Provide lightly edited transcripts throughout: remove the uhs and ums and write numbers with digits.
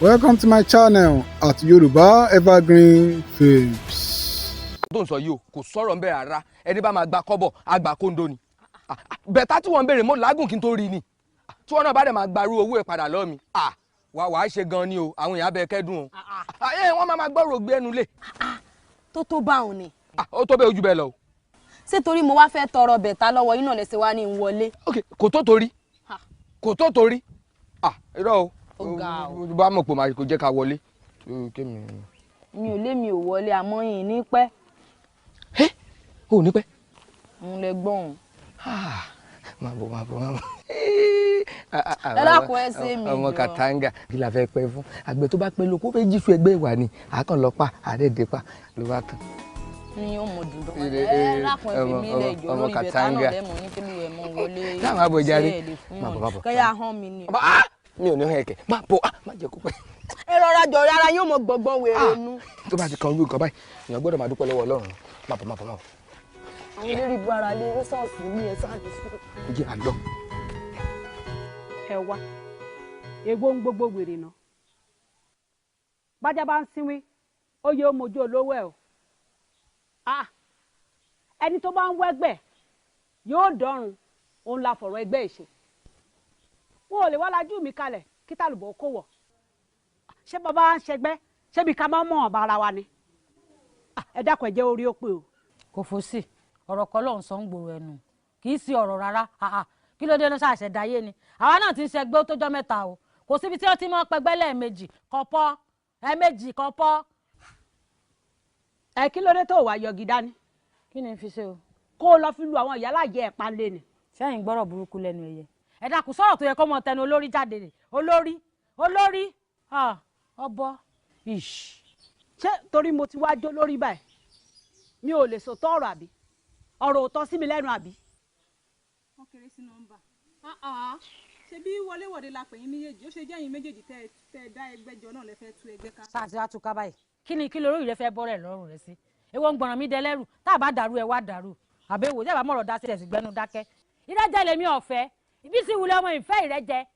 Welcome to my channel at Yoruba Evergreen Films. Tó ń sọ yìí o, kò sọ̀rọ̀ ń bẹ̀ rárá. Ẹni bá máa gba kọ́bọ̀, àgbà kóńdó ni. Bẹ̀tà tí wọ́n ń béèrè, mo làágùn kí n tó rí ni. Tí wọ́n náà bá dẹ̀ máa gbarú owó ẹ̀ padà lọ́ọ̀ mi, wàá ṣe gan ni o. Àwọn èèyàn abẹ kẹ́dùn o, ẹ wọ́n máa gbọ́rọ̀ gbé ẹnu lé. Tó bá òun ni. Ó tó bẹ́ẹ̀, ojú bẹ́ẹ̀ lọ o. Ṣé torí mo wá fẹ́ tọrọ bẹ̀tà lọ́wọ́ yín náà lẹ́sẹ̀ wá ní í wọlé? Ok, kò tó torí, kò tó torí. Irọ́ o. Ó ga o. Bá mọ̀ pé màá kò jẹ́ ká wọlé. Mi ò lé, mi ò wọlé, àmọ́ yìí ní pẹ́. Ò ní pẹ́. Òun lè gbọ́n. Máa bọ̀, máa bọ̀, máa bọ̀. Ẹ dákun, ẹ ṣe mi ọmọ jọ. Kàtàǹgà, kí la fẹ́ pẹ́ fún? Àgbẹ̀ tó bá pẹ́ lóko, ó fẹ́ jíṣu ẹgbẹ́ ìwà ni àákàn lọ pa àdẹ́ẹ̀dẹ́ pa ló bá tán. Ní yóò mọ dùn dùn. Ẹ dákun, ẹ fi mí lẹ̀ jọ. Ọmọ lórí bẹ̀tà Kàtàǹgà. Náà lẹ́mọ̀ ní kílù ẹ̀ mọ́ wọlé. Táwọn àbọ̀ jáde. Ṣé ẹ lè fún Má bọ̀, má bọ̀. Kẹ́yà hàn mí ni. Mi ò ní hàn ẹ̀kẹ́. Má bọ̀, má jẹ́ kó pẹ́. Ẹ rọra jọ, rárá yóò mọ gbọ̀ngbọ̀n wèrè nu. Tó bá ti kan irú nǹkan báyìí, èèyàn gbọ́dọ̀ máa dúpẹ́ lọ́wọ́ Ọlọ́run. Má bọ̀, má bọ̀, má bọ̀. Àwọn eléré ibu ara lé sọ́ọ̀sì ní ẹ sáà ní sùúrù. Jẹ́ àlọ́. Ẹ wá, èwo ń gbogbo wèrè náà? Bájá bá ń sinwi, ó yẹ ó mojú olówó ẹ o. Ah, ẹni tó bá ń wẹ́gbẹ́ yóò dọ́run. Òun la fọ̀rọ̀ ẹgbẹ́ ẹ̀ ṣe. Wọn ò lè wá lajú mi kalẹ̀ kí tàlùbọ̀ kó wọ̀. Ṣé bàbá ń ṣẹgbẹ́? Ṣébi ká máa mọ̀ ọ̀bà ara wa ni? Ah, ẹ dákun, ẹ jẹ́ orí ó pé o. Kò fò sí ọ̀rọ̀ kan lọ́hùn sọ ń gbòòrò ẹnu, kì í sí ọ̀rọ̀ rárá. Àà, kí ló dé ní ṣàṣẹ dáyé ni? Àwa náà ti ń ṣẹgbẹ́ ó tó jọ́ mẹ́ta o. Kò síbi tí wọ́n ti máa ń pẹgbẹ́ lẹ́ẹ̀mejì kọ̀pọ̀, ẹ̀ẹ̀mejì kọ̀pọ̀. Ẹ kí ló dé tó wàá yọgi dání? Kí ni n fi ṣe o? Kó o lọ fi lu àwọn ìyá alájẹ ẹ̀ pa lé ni. Sẹ́yìn gbọ́rọ̀ burúkú lẹ́nu ẹ̀yẹ. Ẹ dákun, sọ̀rọ̀ tó yẹ kó mọ tẹnu olórí jáde rè. Olórí, olórí, ọbọ ish. Ṣé torí mo ti wá jó lórí báyìí, mi ò lè sòtọ́ ọ̀rọ̀, àbí ọ̀rọ̀ ò tọ́ sí mi lẹ́nu, àbí? Wọ́n kéré sí nọ́mbà. Ṣe bí wọléwọ̀de la pè yín méjèèjì, ó ṣe jẹ́ yín méjèèjì tẹ́ ẹ dá ẹgbẹ́ jọ náà lẹ fẹ́ tú ẹgbẹ́ ká? Sáà tí wàá túká báyìí, kí ni kí lórí rẹ fẹ́ bọ́rẹ̀ lọ́rùn rẹ sí? Èwo ń gbọ̀ràn mi dẹlẹ́rù? Tá a bá dàrú, ẹ wá dàrú. Àbẹ̀wò tí a bá mọ̀rọ̀ dá sí, ẹ̀sìn gbẹ́nu dákẹ́. Ìrẹ́jẹ lèmi ọ̀fẹ́ ibi tí wulẹ̀ ọmọ ìfẹ́ ìrẹ́jẹ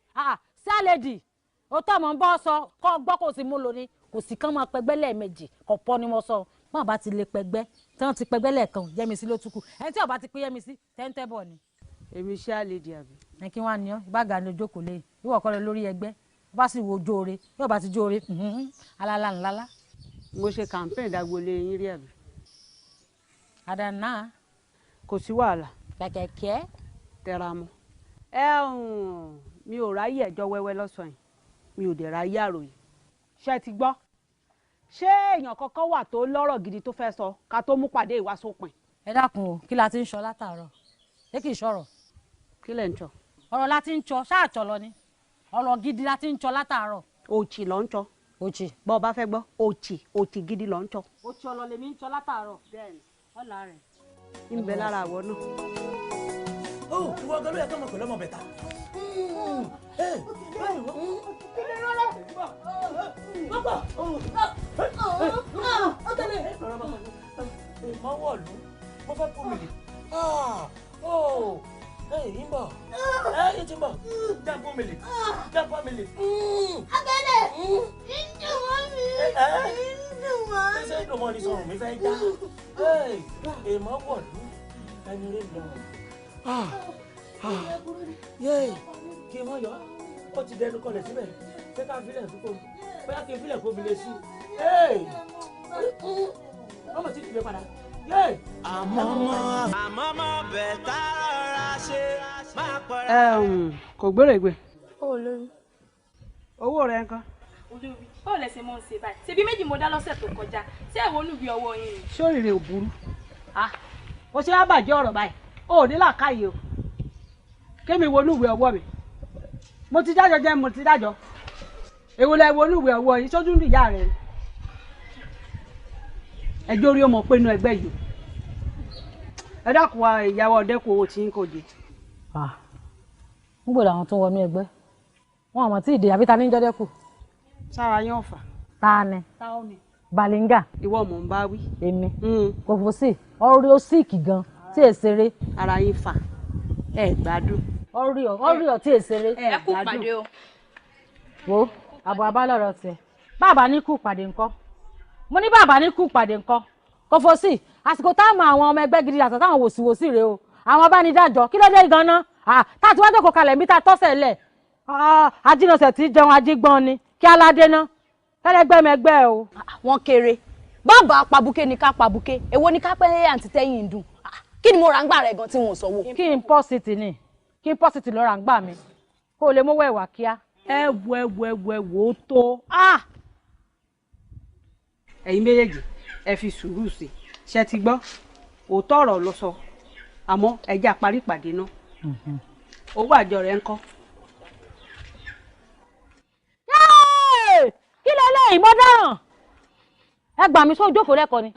sálẹ̀dì ó tọ́ mọ̀ ń bọ́ sọ kọ́ gbọ́, kò sí mú lóní, kò sí kán máa pẹgbẹ́ lẹ́ẹ̀mejì kọ̀pọ̀ ni mo sọ. Bọ́n bá ti lè pẹgbẹ́ tí wọ́n ti pẹgbẹ́ lẹ́ẹ̀kan, Yẹ́misí ló túkù. Ẹni tí ó bá ti pé Yẹ́misí tẹ́ńtẹ́ bọ̀ ni. Èmi ṣé àlejò, àbí? Ẹ kí wọ́n á ní ọ́ ìbága ni ojókòó lé ìwọ kọ́ lọ lórí ẹgbẹ́. Bá sì wo ojóore, yóò bá ti jóore alala ńlá. Mo ṣe campaign dagbolé yín rí, àbí? Àdànà. Kò sí wàhálà. Kẹ̀kẹ́. Tẹra mọ́ ẹ. Mi ò ráyè ẹjọ́ wẹ́wẹ́ lọ́sàn-án yìí, mi ò dẹ̀ ráyè àròyé. Ṣé ti gbọ́? Ṣé èèyàn kankan wà tó lọ́rọ̀ gidi tó fẹ́ sọ ká tó mú pàdé ìwà sópin? Ẹ dákun o, kí la ti ń sọ látàárọ̀? Ṣé kì í sọ̀rọ̀? Kí lẹ̀ ń sọ? Ọ̀rọ̀ la ti ń sọ ṣáàtọ̀ lọ ni. Ọ̀rọ̀ gidi la ti ń sọ látàárọ̀. Òchì ló ń sọ. Òchì. Bọ́ ọ bá fẹ́ gbọ́, òchì, òchì gidi ló ń sọ. Òchì ọ̀rọ̀ lèmi ń sọ látàárọ̀. Bẹ́ẹ̀ni. Ọ̀la rẹ̀. Ń bẹ lára àwọ̀ náà. Ó ìwọ gan ló yẹ kí ọmọ pẹ̀lú ọmọ bẹ̀ta. Mọ́wọ́lú, mo fẹ́ kú mi lè. Ń bọ̀, ẹ ti ń bọ̀, jábọ́ mi lè, jábọ́ mi lè. Abẹ́lẹ̀ ń dùn mọ́ mi, ń dùn mọ́ mi. Ṣé ìdùn mọ́ ni sọ̀rọ̀ mi fẹ́ já? Èèmọ̀ wọ̀lú, ẹni rẹ̀ lọ. Yéè, kí n mọ̀ yọ, ó ti dẹnu kọlẹ̀ síbẹ̀. Ṣé ká filẹ̀ fún kó? Bóyá kí n filẹ̀ kó fi lè sí. Ọmọ tí dìde padà. Àmọ́ mọ́ bẹ̀ tá rọra ṣe máa pọ̀. Kò gbèrè gbè. Ó lórí. Owó rẹ nǹkan. Olórí, báwo lẹ ṣe mọ̀ ń ṣe báyìí? Ṣebí méjì mo dá lọ́sẹ̀ tó kọjá. Ṣé ẹ̀wọ̀n olúbi ọwọ́ yín ni? Sóríire ò burú? Ó ṣe wá bàjẹ́ ọ̀rọ̀ báyìí, ó ò ní làákàyè o. Kémi wọnú ìwé ọwọ́ mi, mo ti dájọ́ jẹ́, mo ti dájọ́. Èwo lẹ wọnú ìwé ọwọ́ yìí sójú ń ìyá rẹ ni? Ẹjọ́ orí ọmọ pé inú ẹgbẹ́ yìí o. Ẹ dákun wa, ìyàwó ọdẹkùn, owó tí ń kò jẹ. Ń gbọ́dọ̀ àwọn tó ń wọnú ẹgbẹ́ wọn àmọ́ tí ìdè àbí ta ní jọ́dẹ́kù. Sára yín ọ̀fà. Ta ni? Táwọn ni. Balinga. Ìwọ mò ń bá wí. Èmi kò fò sí ọrí, ó síìkì gan tí èsèré. Ara yín fà, ẹ gbádùn. Ọrí ọ, ọrí ọ tí èsèré. Ẹ kú pàdé o. Wo Àbọ̀ abálọ̀rọ̀ tiẹ̀. Bàbá ní kú pàdé ńkọ́. Mo ní bàbá ní kú pàdé ńkọ́. Kò fò sí àsìkò táwọn àwọn ọmọ ẹgbẹ́ gidi àtàwọn táwọn wòsíwòsí rèé o. Àwọn abánidájọ́ kí ló dé gan-an? Tá a ti wá jókòó kalẹ̀ níbi tá a tọ́sẹ̀ lẹ̀. Ajínasẹ̀ tí jẹun ajígbọ́n ni kí aládé ná. Tẹ́lẹ̀gbẹ́mẹgbẹ́ o. Wọ́n kéré. Bàbá pabuké ni ká pabuké. Èwo ni ká pẹ́ àǹtí tẹ́yìn ń dùn. Kí ni mo rà ń gbà rẹ̀ gan tí wọn ò sọ̀wọ́? Kí n pọ́ sí ti ni. Kí n pọ́ sí ti lọ́ra ń gbà mí. Kó o lè mówó ẹ̀wà kíá. Ẹ wo ẹ wo ẹ wo ẹ wo ó tó. Ẹ̀yin méjèèjì ẹ fi sùúrù sí i, ṣe ti gbọ́? Òótọ́ ọ̀rọ̀ ló sọ, àmọ́ ẹ jẹ́ àparí ìpàdé náà. Owó àjọ rẹ̀ ń kọ́. Kí lélẹ́yìí mo dáràn? Ẹ gbà mí sójú òfò lẹ́kọ̀ọ́ ni.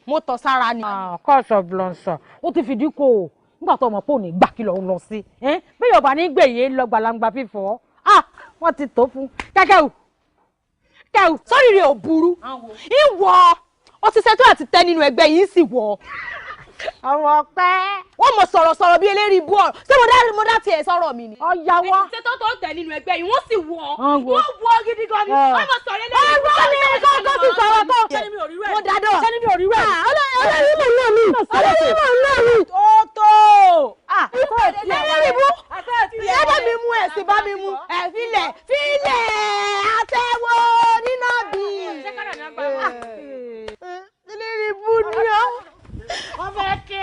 Mo tọ̀ sára ni. Kọ́sọ̀ blọ̀nsọ̀ ó ti fìdí kò o nígbà tó mọ̀ pé òní gbà kí lọ́ọ́ lọ sí. Bí Yorùbá ní gbèyè lọ gbàlangba fífọ́, wọ́n ti tó fún kẹ́kẹ́ o. Kẹ́wù sórí rẹ̀ ò burú. Ìwọ ó ti ṣètò àti tẹ́ nínú ẹgbẹ́ yìí sì wọ̀. Àwọn ọpẹ́. Wọ́n mọ̀ sọ̀rọ̀ sọ̀rọ̀ bí eléri ibú ọ̀rọ̀. Ṣé mo dá tiẹ̀ sọ̀rọ̀ mi ni? Ọ̀yà wa. Ṣé tó tó tẹ̀ nínú ẹgbẹ́ yìí wọ́n sì wọ̀. Wọ́n wọ̀ gidi gan ni. Wọ́n mọ̀ sọ̀rọ̀ eléri ibú ọ̀rọ̀. Ẹ̀rọ ni kókó ti sọ̀rọ̀ tó. Mo dádọ̀. Ṣé níbi òrí rẹ̀? Olórí mọ̀ náà mi. Olórí mọ̀ náà mi. Ó tó. Eléri ibú. Ẹ bá mi mú ẹ̀ sí bá mi mú. Ẹ filẹ̀ filẹ̀ àtẹ̀wò nínà bí. Eléri ibú ni ọ́. Wọ́n fẹ́ ké.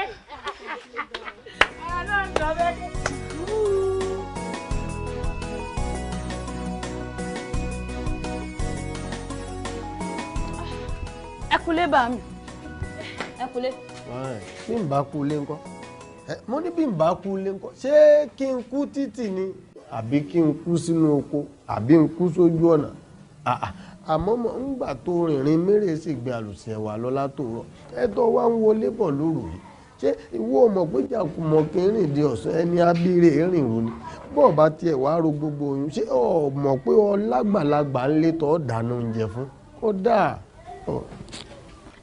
Ara náà ń lọ fẹ́ ké. Ẹ kúlé bá mi. Ẹ kúlé. Bí n bá kú lé ńkọ́? Mo ní bí n bá kú lé ńkọ́? Ṣé kí n kú títì ni? Àbí kí n kú sínú oko? Àbí n kú sójú ọ̀nà? Àmọ́ ńgbà tó rìnrìn mérè sì gbé àlùsẹ̀ wà lọ látòrọ ẹ tó wá ń wọlé bọ̀ lóru yìí, ṣé ìwọ mọ̀ pé jàkùmọ̀ kí n rìn di ọ̀sán ẹni abíire rìn wò ni? Bọ́ọ̀ bá tiẹ̀ wá ro gbogbo oyún, ṣé o mọ̀ pé ọ lágbàlagbà ń lé tọ́ dáná oúnjẹ fún kódà.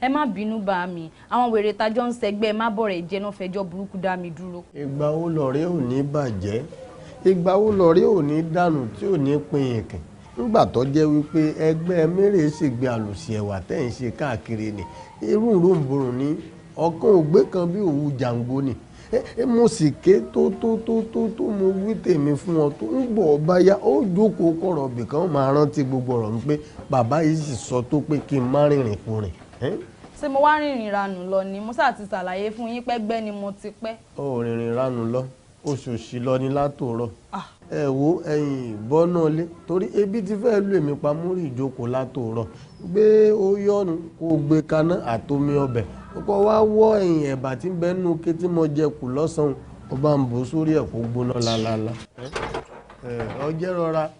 Ẹ má bínú bá mi, àwọn wèrè tajọ́ ń sẹgbẹ́ má bọ̀rẹ̀ jẹ́ náà fẹjọ́ burúkú dá mi dúró. Ìgbà wo lọ̀rẹ́ ò ní bàjẹ́? Ìgbà wo lọ̀rẹ́ ò ní dànù tí ò ní pin ìkìn? Nígbà tó jẹ́ wípé ẹgbẹ́ mérè sì gbé àlùsí ẹ̀wà tẹ́ ń ṣe káàkiri ni irú ìròǹborùn ní ọ̀kan ògbé kan bí òwú jàǹgó ni. Mo sì ké tó tó tó tó tó mo wí tèmi fún ọ tó ń bọ̀ ọba ya ó jókòó kọ̀rọ̀ bìkan ó máa rántí gbogbo ọ̀rọ̀ mi pé bàbá yìí sì sọ tó pé kí n má rìnrìn kùnrin. Ṣé mo wá rìnrìn ranù lọ ni? Mo sáà ti ṣàlàyé fún yín pẹ́gbẹ́ ni mo ti pẹ́. Ó rìnrìn ranù lọ, oṣooṣì lọ ni látòrọ. Ẹ wo ẹ̀yin ìbọn náà lé torí ebi ti fẹ́ lù èmi pamórí ìjókòó látòrọ. Gbé ó yọnu kó gbé kaná àtomi ọbẹ̀ kó wá wọ́ ẹ̀yìn ẹ̀bà tí ń bẹ nínú ké tí mo jẹ kù lọ́sàn-án, ó bá ń bò sórí ẹ̀ kó gbóná lálálá. Ọjẹ́ rọra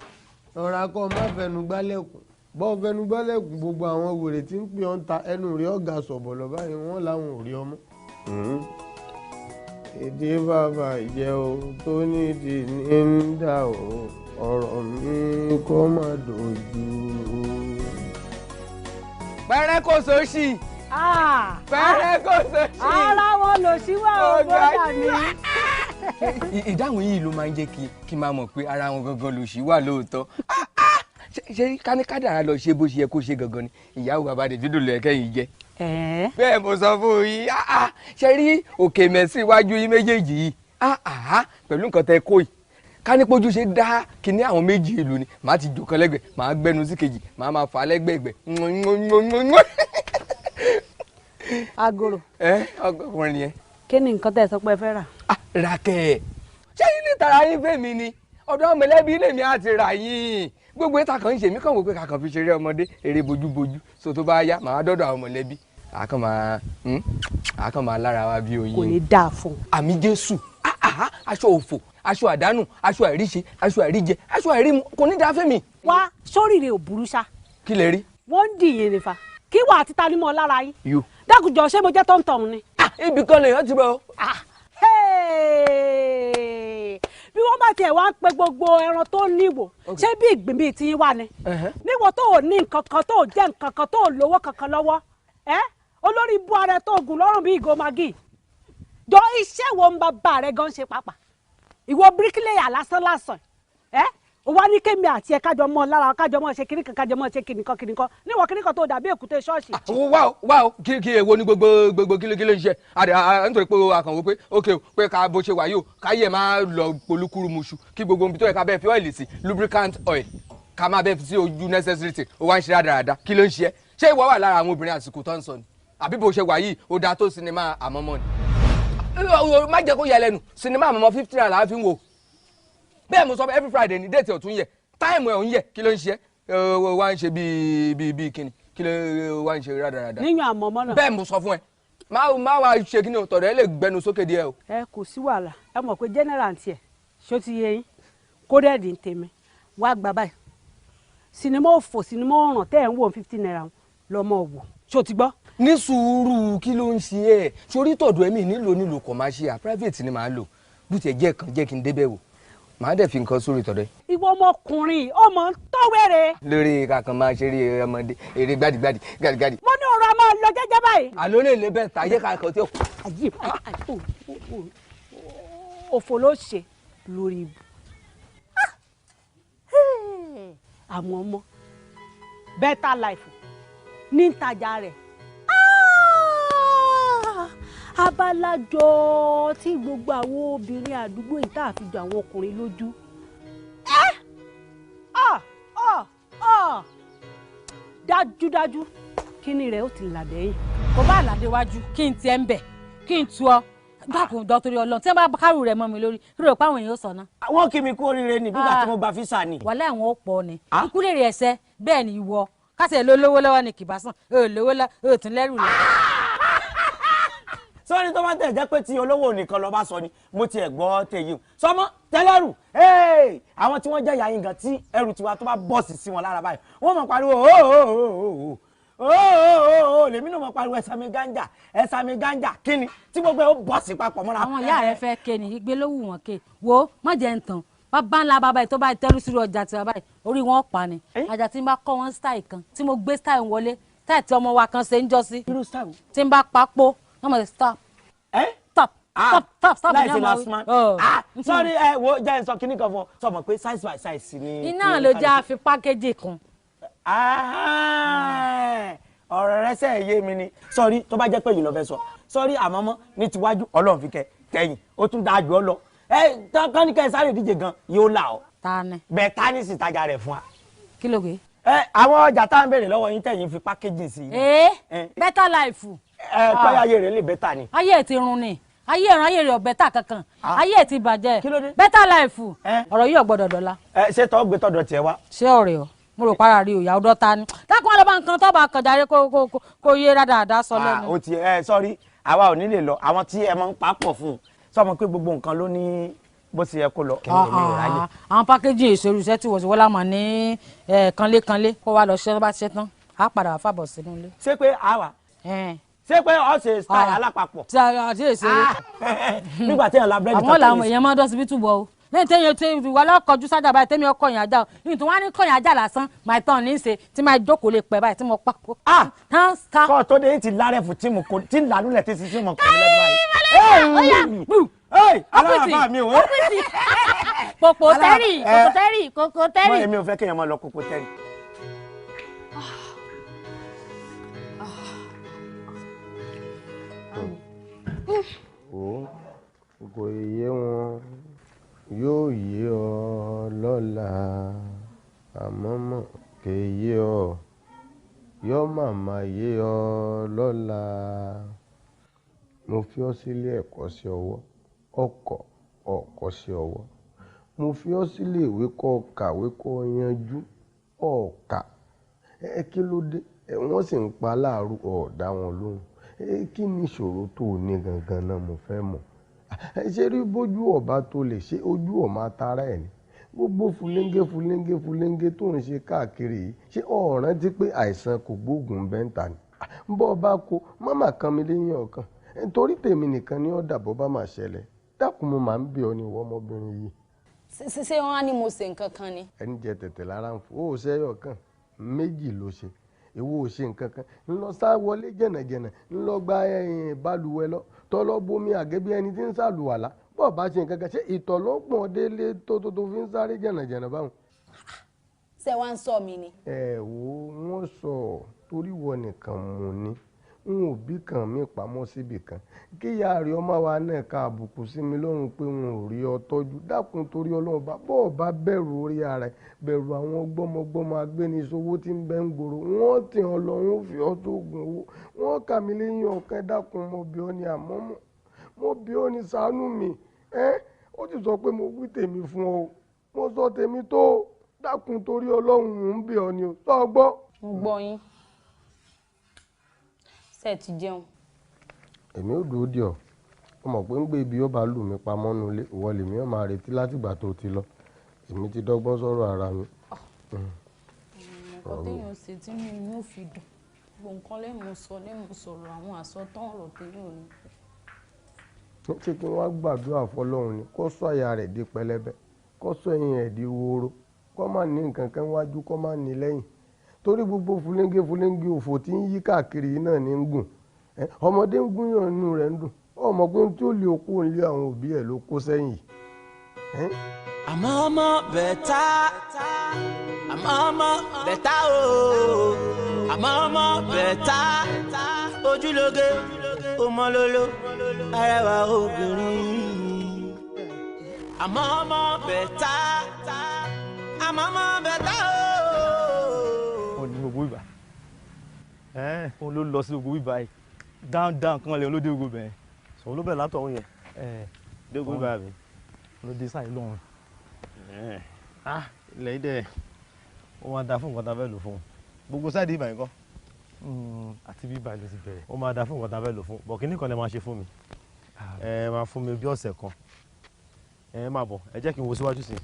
rọra kọ́ má fẹnu gbálẹ̀kùn, bọ́ fẹnu gbálẹ̀kùn gbogbo àwọn wèrè tí ń pè ọ́n ta ẹnu rí ọ̀gá sọ̀bọ̀lọ̀ báyìí wọ́n làwọn ò rí ọmọ. Ìdí bàbá jẹ́ o tó nídìí ní ń dà o, ọ̀rọ̀ mi kó má dojú. Pẹ̀rẹ́ kò sóṣì. Pẹ̀rẹ́ kò sóṣì. Ara wọn lò sí wà ó bọ́dà mi. Ìdáhùn yìí ló máa ń jẹ́ kí n máa mọ̀ pé ara wọn gangan lò sí wà lóòótọ́. Ṣé káníkádàrá lọ ṣe bó ṣe yẹ kó ṣe gangan ni ìyàwó bàbá Davido lọ ẹ̀kẹ́yìn jẹ́. Bẹ́ẹ̀ mo sọ fún yín, ṣe rí òkè mẹ́sì iwájú yín méjèèjì yìí pẹ̀lú nǹkan tẹ́ kó yìí ká ní pójú ṣe dá kíní àwọn méjì ìlú ni màá ti jòkan lẹ́gbẹ̀ẹ́, màá gbẹnu sí kejì, màá máa fà á lẹ́gbẹ̀ẹ́gbẹ̀. Agoro. Ọkùnrin yẹn. Kí ni nǹkan tẹ́ ẹ sọ pé ẹ fẹ́ rà? Ràkẹ́ ṣé yín ní tara yín fẹ́ mi ni? Ọ̀dọ̀ mọ̀lẹ́bí lèmi á ti rà yín. Gbogbo ìta kan ń ṣe mí kàn wò pé kàkàn fi ṣeré ọmọdé eré bojúbojú so tó bá yá màá dọ́dọ̀ àwọn mọ̀lẹ́bí àákàn máa lára wa bí oyin. Kò ní dáa fún un. Àmì Jésù, aṣọ òfò, aṣọ àdánù, aṣọ àìríṣe, aṣọ àìríjẹ, aṣọ àìrímu kò ní dáa fẹ́mi. Wá sóríire ò burú ṣá. Kí lè rí. Wọ́n ń dìyẹn nífa kí wà á ti ta ní mọ́ lára yín. Yó. Dákùjọ ṣé mo jẹ́ tọ́ntọ̀n ni. Ibì kan lèèyàn ti bọ̀. Bí wọ́n bá tiẹ̀ wá ń pe gbogbo ẹran tó níwò ṣé bí ìgbín bíi tiyín wà ni. Níwò tó ò ní nǹkan kan tó ò jẹ́ nǹkan kan tó ò lówó kankan lọ́wọ́ olórí ibú ara tó gùn lọ́rùn bí ìgò magi jọ iṣẹ́ wo ń bá bá rẹ gan ṣe pàápàá ìwọ bíríkìlẹ̀yà lásán lásán Ó wá ní kémi àti ẹ kájọ mọ lára, kájọ mọ ṣe kíníkan, kájọ mọ ṣe kíníkan kíníkan níwọ̀n kíníkan tó dàbí èkúté ṣọ́ọ̀ṣì. Wá o, wá o, kí èwo ni gbogbo gbogbo kí ló ń ṣe àdè nítorí pé àkànwó pé ok o, pé ká bó ṣe wà yìí o, káyé máa lọ polúkúrú muṣu, kí gbogbo ibi tó yẹ ká bẹ́ẹ̀ fi ọ́ìlì sí, lubricant oil, ká máa bẹ́ẹ̀ fi sí ojú necessary thing. Ó wá ń ṣe rádaràda, kí ló ń ṣe? Ṣé ìwọ wà lára àwọn obìnrin àsìkò tó ń sọ ni, àbí bó ṣe wà yìí ó dáa tó sinimá àmọ́mọ́ ni? Má jẹ́ kó yẹ lẹ́nu, sinimá àmọ́mọ́ 50 naira la fi ń wò. Bẹ́ẹ̀ mo sọ pé every Friday ni date ọ̀tún yẹ, time ẹ̀ ń yẹ. Kí ló ń ṣe ẹ́ wá ń ṣe bíi bíi bíi kíni? Kí ló wá ń ṣe rádaràda? Níyàn àmọ́mọ́ náà. Bẹ́ẹ̀ mo sọ fún ẹ, má wá ṣe kí ni o, tọ̀dọ̀ ẹ lè gbẹnu sókè díẹ̀ o. Ẹ kò sí wàhálà, ẹ mọ̀ pé general tiẹ̀ ṣó ti yé yín, kódẹ́ẹ̀dì ń tèmi wá gbà báyìí. Sinimá òfò, sinimá ọ̀ràn tẹ́ ẹ̀ ń wò, 50 naira lọ́mọ wò, ṣó ti gbọ́? Ní sùúrù, kí ló ń ṣe ẹ? Sórí tọ̀dọ̀ ẹ̀mí nílò commercial, private ni màá lò. Bó tiẹ̀ jẹ́ kan, jẹ́ kí n débẹ̀ wò, màá dẹ̀ fi nǹkan sórí tọ̀dọ̀ ẹ. Ìwọ ọmọkùnrin, ọmọ ń tọ́wẹ́rẹ́. Lórí kankan máa ṣeré ọmọdé, eré gbádìgbádì gbádìgbádì. Mo ní ọ̀rọ̀ a máa lọ jẹ́jẹ́ báyìí. Àló lè lé bẹ́ẹ̀ tàyé kankan tí ó. Ayé òfò ló ṣe lórí ibu àwọn ọmọ better life ní ìtajà rẹ̀. Abalajọ tí gbogbo àwọn obìnrin àdúgbò yìí tá a fi jọ àwọn ọkùnrin lójú. Ẹ ọ ọ dájúdájú kíní rẹ̀ ó ti làdẹ́yìn. Kò bá àlàdé wájú kí n tiẹ̀ ń bẹ̀ kí n tu ọ, dákun dọ́torí Ọlọ́run, tí wọ́n bá kárù rẹ̀ mọ́ mi lórí, kí ló rò pé àwọn èèyàn ó sọ náà? Wọ́n kí mi kú oríire ni, bígbà tí mo gba físà ni. Wàhálà àwọn ó pọ̀ ni, ikú lè rí ẹsẹ̀ bẹ́ẹ̀ ni. Ìwọ kásẹ̀ ló lówó lọ́wọ́ ni kìbá sàn, ò lówó lọ́, ò tún lẹ́rù lọ. Sọ́ni tó bá tẹ̀ jẹ́ pé tí olówó nìkan lọ bá sọ ni mo tiẹ̀ gbọ́ tèyí o, sọmọ tẹ́lẹ̀rù. Àwọn tí wọ́n jẹ́ ìyá yín gan, tí ẹrù tiwa tó bá bọ́ọ̀sì sí wọn lára báyìí, wọ́n mọ̀ pariwo ooo ooo. Lèmi náà mọ̀ pariwo ẹ̀sàmì gánjà, ẹ̀sàmì gánjà. Kíni tí gbogbo ẹ̀ ó bọ́ọ̀sì papọ̀ mọ́ra. Àwọn ìyá rẹ fẹ́ ké ni igbe ló wù wọ́n ké. Wo, má jẹ́ ń tàn, bàbá ńlá bàbá yìí tó bá tẹ́rù sí ọjà tí bàbá yìí orí wọn pa ni. Àjà tí n bá kọ́ wọn style kan, tí mo gbé style wọlé, style tí ọmọ wa kan ṣe ń jọ sí, tí n bá papò, wọ́n mọ̀ sí stop, stop, stop, stop, stop. Láìsí last man. Ah, sorry, ẹ wo, jẹ́ n sọ kíní kan fún ọ, sọ mọ̀ pé size by size ni. Iná ló jẹ́ àfi pákéjì kan. Ọ̀rọ̀ rẹ sẹ́ yé mi ni. Sọ́rí, tó bá jẹ́ pé yìí lọ fẹ́ sọ, sọ́rí, àmọ́mọ́ ní tiwájú Ọlọ́run fi kẹ tẹ̀yìn, ó tún dáa jù ọ lọ. Ẹ kọ́ni kẹ́ sáré díje gan yóò là ọ́. Ta ni? Bẹ́ẹ̀ ta ní sì tajà rẹ̀ fún wa. Kí ló gbé? Ẹ àwọn ọjà tá à ń béèrè lọ́wọ́ yín tẹ̀yìn fi pákéjì sí i. Ee, better life. Ẹ pé ayé rẹ̀ lè better ni. Ayé ẹ̀ ti run ni, ayé ẹ̀rùn, ayé rẹ̀ ọ̀bẹ tà kankan, ayé ẹ̀ ti bàjẹ́. Better life, ọ̀rọ̀ yìí ò gbọ́dọ̀ dọ̀la. Ẹ ṣé tọ́ gbé tọ́dọ̀ tiẹ̀ wá. Ṣé ọ̀rẹ́ ọ, mo rò para rí òyà ọdọ ta ni, dákun wọn lọ bá nǹkan tó bá kọjá rí kó yé dáadáa sọ lẹ́nu. Ó ti ẹ sọrí, àwa ò ní lè lọ, àwọn tí ẹ máa ń papọ̀ fún un sọmọ pé gbogbo nǹkan ló ní bó ṣe yẹ kó lọ, kí ni èmi ò ráyè. Àwọn pákéjì èso irúṣẹ́ tí wọ́n ti wọ́n lámọ̀ ní kanlékanlé, kó wa lọ ṣẹ́, tó bá ṣẹ́ tán á padà wá fàbọ̀ sínú ilé. Ṣé pé àwa ṣé pé ọ ṣe style alápapọ̀? Tí a ti èsè. Nígbà tí èèyàn la búrẹ́dì. Àwọn làwọn èèyàn máa ń dọ́sibítù bọ̀ o, lẹ́yìn tẹ́yìn tí ìwà lọ́kọ̀ọ́jú sájà báyìí, tẹ́mi ọkọ̀ yẹn ajá o, ní tí wọ́n á ní kọ̀yìn ajá lásán, máa tán ní í ṣe tí máa jókòó lè pẹ́ báyìí tí mo pa. Kọ́ tó dé ti lárẹ̀fù tí mo kò tí ń lànú lẹ̀ tí sísí mo kò ní lẹ́nu báyìí. Aláàbá mi o. Kòkò tẹ́rì, kòkò tẹ́rì, kòkò tẹ́rì. Wọ́n èmi ò fẹ́ kéèyàn máa lọ kòkò tẹ́rì. Ó kò yé wọn, yóò yé ọ lọ́la, àmọ́ mọ̀ kè yé ọ, yọ́ màmá yé ọ lọ́la. Mo fi ọ́ sílé ẹ̀kọ́ sí ọwọ́, ọkọ̀ ọ̀kọ́ sí ọwọ́. Mo fi ọ́ sílé ìwé kọ́ kàwé kọ́ yanjú ọ̀ọ́kà. Ẹ kí ló dé? Wọ́n sì ń pa aláàrú, ọ̀ọ́dá wọn lóhùn. Kí ni ìṣòro tó o ní gangan náà? Mo fẹ́ mọ̀. Ṣé rí bójú ọba tó lè ṣe ojú ọ̀ máa tara ẹ̀ ni gbogbo fúlẹ́ńgé fúlẹ́ńgé fúlẹ́ńgé tó ń ṣe káàkiri yìí? Ṣé o rántí pé àìsàn kò gbóògùn bẹ́ńtà ni? Bọ́ ọba kó mọ́mà kan mi léyìn ọ̀kan, nítorí tèmi nìkan ni ó dàbọ̀ bá máa ṣẹlẹ̀. Dákun, mo máa ń bí ọ ní ìwọ ọmọbìnrin yìí. Ṣé wọn á ní mo ṣe nǹkan kan ni? Ẹni jẹ tẹ̀tẹ̀ lára ń fò ó ṣẹ́yọ̀ kan, méjì ló ṣe. Ìwọ ò ṣe nǹkan kan, ńlọ sá wọlé jẹ̀nàjẹ̀nà, ńlọ gba balùwẹ̀ lọ, tọ́lọ́ bomi àgẹ́ bí ẹni tí ń sàlùwàlá. Bọ́ọ̀ bá ṣe nǹkan kan, ṣé ìtọ̀ ló pọ̀n délé tó tó fi ń sáré jẹ̀nàjẹ̀nà báwọn? Ṣé wàá ń sọ mi ni. Ẹ wo, wọ́n sọ torí wọ nìkan mú ni n ò bí kan mi pamọ́ síbì kan kí ìyá rẹ̀ ọmọ wa náà ka àbùkù sí mi lọ́rùn pé n ò rí ọ tọ́jú. Dákun torí Ọlọ́run bá bọ́ọ̀ bá bẹ̀rù orí ara ẹ̀, bẹ̀rù àwọn gbọ́mọgbọ́mọ agbénisowó tí ń bẹ ń gbòòrò. Wọ́n tì ọ́ lọ, wọ́n fi ọ́ sóògùn owó, wọ́n kà mí léyìn ọ̀kẹ́. Dákun, mo bí ọ ní àmọ́ mo bí ọ ní ṣàánú mi. Ẹ́ ó ti sọ pé mo wí tèmi fún ọ, mo sọ tèmi tó. Dákun torí Ọlọ́run, ń bí ọ ni o, sọ gbọ́. Mo gbọ́ yín. Ṣé ti jẹun? Èmi ò dúró dì ọ́. Ó mọ̀ pé ń gbé ibi ó bá lù mí pamọ́ nulẹ̀, ìwọ lèmi ó máa retí látìgbà tó ti lọ. Èmi ti dọ́gbọ́n sọ̀rọ̀ ara mi. Nǹkan téèyàn ṣe tí inú mi ò fi dùn, gbogbo nǹkan lẹ́mu sọ lẹ́mu sọ̀rọ̀ àwọn àsọtán ọ̀rọ̀ téèyàn ò ní. Ṣé kí wọ́n gbàdúrà fọlọ́run ni kó sọ àyà rẹ̀ di pẹlẹbẹ, kó sọ ẹ̀yìn rẹ̀ di woro, kó má ní nǹkan kan wájú, kó má ní lẹ́yìn, torí gbogbo fúlẹ́ńgé fúlẹ́ńgé òfò tí ń yí káàkiri yìí náà ní ń gùn. Ọmọdé ń gúnyàn, inú rẹ̀ ń dùn. Ọmọ pé tí ó lè kó ń lé àwọn òbí ẹ̀ ló kó sẹ́yìn yìí. Àmọ́ ọmọ better, àmọ́ ọmọ better o, àmọ́ ọmọ better, ojúlóge ọmọlólo arẹwà obìnrin. Àmọ́ ọmọ better, àmọ́ ọmọ better o. Ó ní gbogbo ìgbà òun ló lọ sí gbogbo ìgbà yìí, down down kan lè olóde gbogbo bẹ́ẹ̀. Sọ ló bẹ̀rẹ̀ látọ̀hún yẹn dé gbogbo ìgbà mi. Olóde sáyé lọ́run. Ilẹ̀ yìí dẹ̀ ó máa da fún nǹkan tá a fẹ́ lò fún un. Gbogbo sáìdì ìbà yìí kọ́. Àti bí ìbà ló ti bẹ̀rẹ̀. Ó máa da fún nǹkan tá a fẹ́ lò fún un, bọ̀ kínní kan lè máa ṣe fún mi. Ẹ máa fún mi bí ọ̀sẹ̀ kan. Ẹ máa bọ̀, ẹ jẹ́ kí n wo síwájú sí i.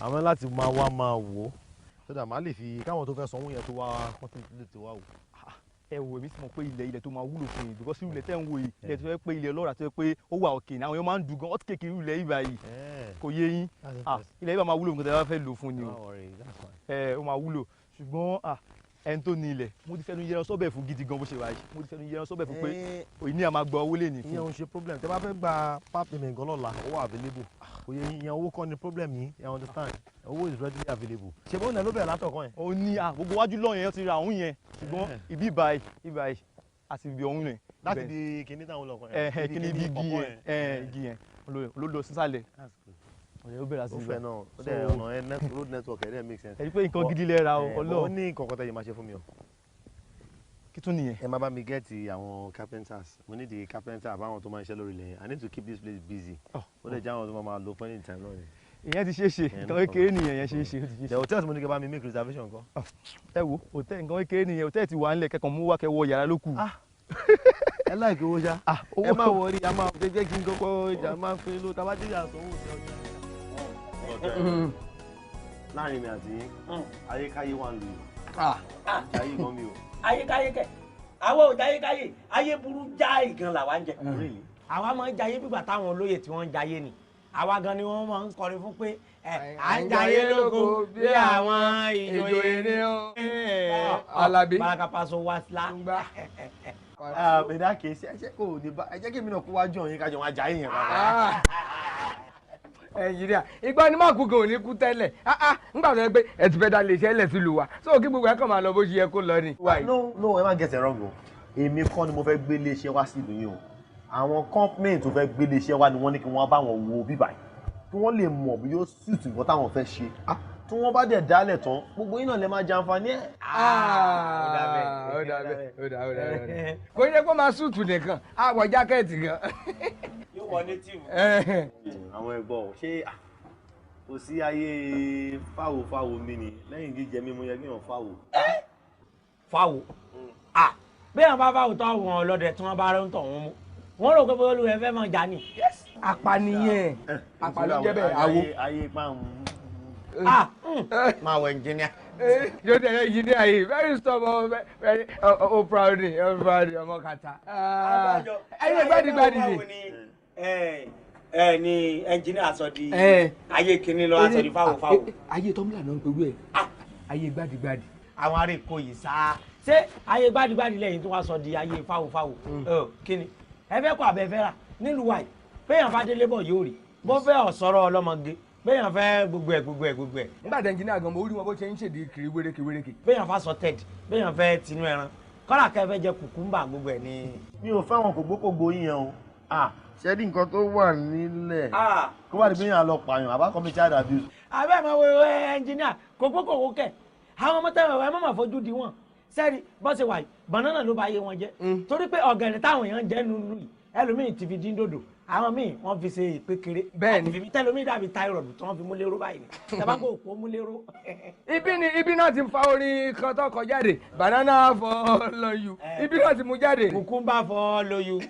Àmọ́ láti máa wá máa wò ó sódà máa lè fi káwọn tó fẹ́ sanwó yẹn tó wá kọ́ńtò lè tó wá wò. Ẹ wò, èmi sì mọ̀ pé ilẹ̀ tó máa wúlò fún yìí, because irú ilẹ̀ tẹ́ ń wò yìí, ilẹ̀ tó yẹ pé ilẹ̀ ọlọ́ràá tó yẹ pé ó wà òkè ní àwọn èèyàn máa ń dùn gan, ọtí kékeré ilẹ̀ ibà yìí kò yé yín. Ilẹ̀ ibà máa wúlò nǹkan tí a bá fẹ́ lò fún ni o. Ó máa wúlò, ṣùgbọ́n ẹni tó ní ilẹ̀, mo ti fẹ́nu yẹran sọ́bẹ̀ fún gidi gan bó ṣe wà yìí. Mo ti fẹ́nu yẹran sọ́bẹ̀ fún pé òní a máa gba owó lè ní fún. Ìyẹn ò ń ṣe problem. Tẹ́ bá fẹ́ gba part payment gan lọ́la, ó wà available. Kò yẹ ìyẹn, owó kọ́ ni problem yìí, you understand? Owó is readily available. Ṣé bóun náà ló bẹ̀rẹ̀ látọ̀kan yẹn? Ó ní gbogbo wájú lọ́yìn yẹn ti ra òun yẹn, ṣùgbọ́n ibi ìbàyí ìbàyí àti ibi ọ̀hún yẹn. Láti di kinní táwọn lọkàn yẹn. Kinní ibi igi yẹn, igi yẹn ló lọ sísàlẹ̀. Ọ̀rẹ́ ó bẹ̀rẹ̀ sí ó fẹ́ náà, ó dẹ̀ ọ̀nà ẹ̀ road network ẹ̀ dẹ̀ make sense. Ẹ rí pé nǹkan gidi lẹ ra o, Ọlọ́run. Ó ní nǹkan kan tẹ́yẹ máa ṣe fún mi o. Kí tún nìyẹn? Ẹ má bá mi gẹ́ẹ̀tì àwọn carpenters. Mo need the carpenter àbáwọn tó máa ń ṣiṣẹ́ lórí ilẹ̀ yẹn. I need to keep this place busy. Ó lè jẹ́ àwọn tó máa lò fún any time náà ni. Ìyẹn ti ṣeé ṣe, nǹkan kékeré nìyẹn, yẹn ṣeé ṣe, ó ti ṣeé ṣe. The hotel tí mo ní kí ẹ bá mi make reservation kan. Ẹ wo hotel, nǹkan kékeré nìyẹn, hotel ti wà nílẹ̀, kẹ́kọ̀ọ́ mú wá kẹ́ wọ yàrá ló kù. Ẹ láìkí owó ṣá. Ẹ má wọrí, a máa jẹ́ kí n kọ́kọ́ ìjà máa ń pín ló tá a bá dé àsanwó sí ọjà. Láàrin mi àti ayékáyé wà ń lò yìí. Ayé gan mi o. Ayékáyé kẹ, àwa ò jayékáyé, ayé burú jáì gan làwa ń jẹ. Àwa máa ń jayé bígbà táwọn olóyè tí wọ́n ń jayé ni. Àwa gan ni wọ́n máa ń kọrin fún pé à ń jayé lóko bí àwọn ìjòyè ni ó. Alábí. Baraka Paso wa sila. In that case, ẹ jẹ́ kó ní bá ẹ jẹ́ kí èmi náà kó wájú ọ̀yìn kájọ wọn jayé yẹn pàápàá. Nàìjíríà ìgbà ni má kú gan ò ní kú tẹ́lẹ̀, nígbà tó yẹ pé ẹ ti fẹ́ dá lè ṣe ẹlẹ̀ sílùú wa, so kí gbogbo ẹ kàn máa lọ bó ṣe yẹ kó lọ ni. No no, ẹ má get it wrong o. Èmi kọ́ ni mo fẹ́ gbé iléeṣẹ́ wá sílùú yìí o. Àwọn company tó fẹ́ gbé iléeṣẹ́ wá ni wọ́n ní kí wọ́n bá wọn wo bíbà yìí, kí wọ́n lè mọ̀ bí yóò suit nǹkan táwọn fẹ́ ṣe. Tí wọ́n bá dẹ̀ dálẹ̀ tán, gbogbo yín náà lè máa jẹ àǹfààní ẹ̀. Ó dà bẹ́ẹ̀, ó dà bẹ́ẹ̀, ó dà, ó dà, ó dà. Kò yẹ kó máa súùtù nìkan, á wọ jákẹ́ẹ̀tì gan. Yóò wọ native. Àwọn ẹ̀gbọ́n ṣé kò sí ayé fáwo fáwo mi ni lẹ́yìn jíjẹ mímu yẹ kí wọ́n fáwo. Fáwo bẹ́ẹ̀ wọ́n bá fáwo tó àwọn ọlọ́dẹ tí wọ́n bá rẹ́ ń tọ̀ wọ́n mú, wọ́n rò pé bóyá olúwẹ̀ fẹ́ máa jà ní. Apànìyàn apànìyàn jẹ́ bẹ́ẹ̀ àwo. Ayé pa ń. Máa wọ engineer. Yóò tẹ̀lé engineer yìí, very stubborn, very oh proud ni, oh proud ọmọ kàtà. Ẹyẹ gbadigbadi ni. Ẹ ní engineer sọ di ayé kìíní lọ aṣọ di fáwo fáwo. Ayé tọ́múlà náà ń perú ẹ̀, ayé gbadigbadi. Àwọn ará Èkó yìí sá, ṣé ayé gbadigbadi lẹ́yìn tó wá sọ di ayé fáwo fáwo? Kíni ẹ fẹ́ kọ́ abẹ́ fẹ́ rà nílùú wa yìí, péyàn bá délé bọ̀ yóò rí, bó fẹ́ ọ̀sọ́rọ̀ ọlọ́mọge Béèyàn fẹ́ gbogbo ẹ̀ gbogbo ẹ̀ gbogbo ẹ̀. Nígbà tí ẹnjìníà gan mo rí wọn bó ṣe ń ṣèdí kiri wéréke wéréke. Béèyàn fa sọtẹ́ẹ̀dì, béèyàn fẹ́ tinú ẹran, kọ́lá kẹ́ fẹ́ jẹ kùkúmbà gbogbo ẹ̀ ni. Mi ò fẹ́ wọn kògbókògbó yín yẹn o. Ṣé ní nǹkan tó wà nílẹ̀ kó wà ní bíyàn lọ pààyàn àbá commit child abuse. Abẹ́ máa wo ẹnjìníà kògbókògbó kẹ̀, àwọn ọmọ tẹ́wọ̀n ẹ má máa fojú di wọn. Sẹ́ẹ̀rì bọ́ ṣe wà yìí, banana ló bá yé wọn jẹ́. Torí pé ọ̀gẹ̀dẹ̀ táwọn èèyàn jẹ́ nínú yìí, ẹlòmíì ti fi dín dòdò, àwọn míì wọ́n fi ṣe ìpékeré. Bẹ́ẹ̀ni. Tẹlomi dàbí thyroid tí wọ́n fi múlẹ́rú báyìí ni. Tabako òpó múlẹ́rú. Ibi ni ibi náà ti fa orin kan tó kọ jáde, banana follow you. Ibi náà ti mú jáde. Cucumber follow you.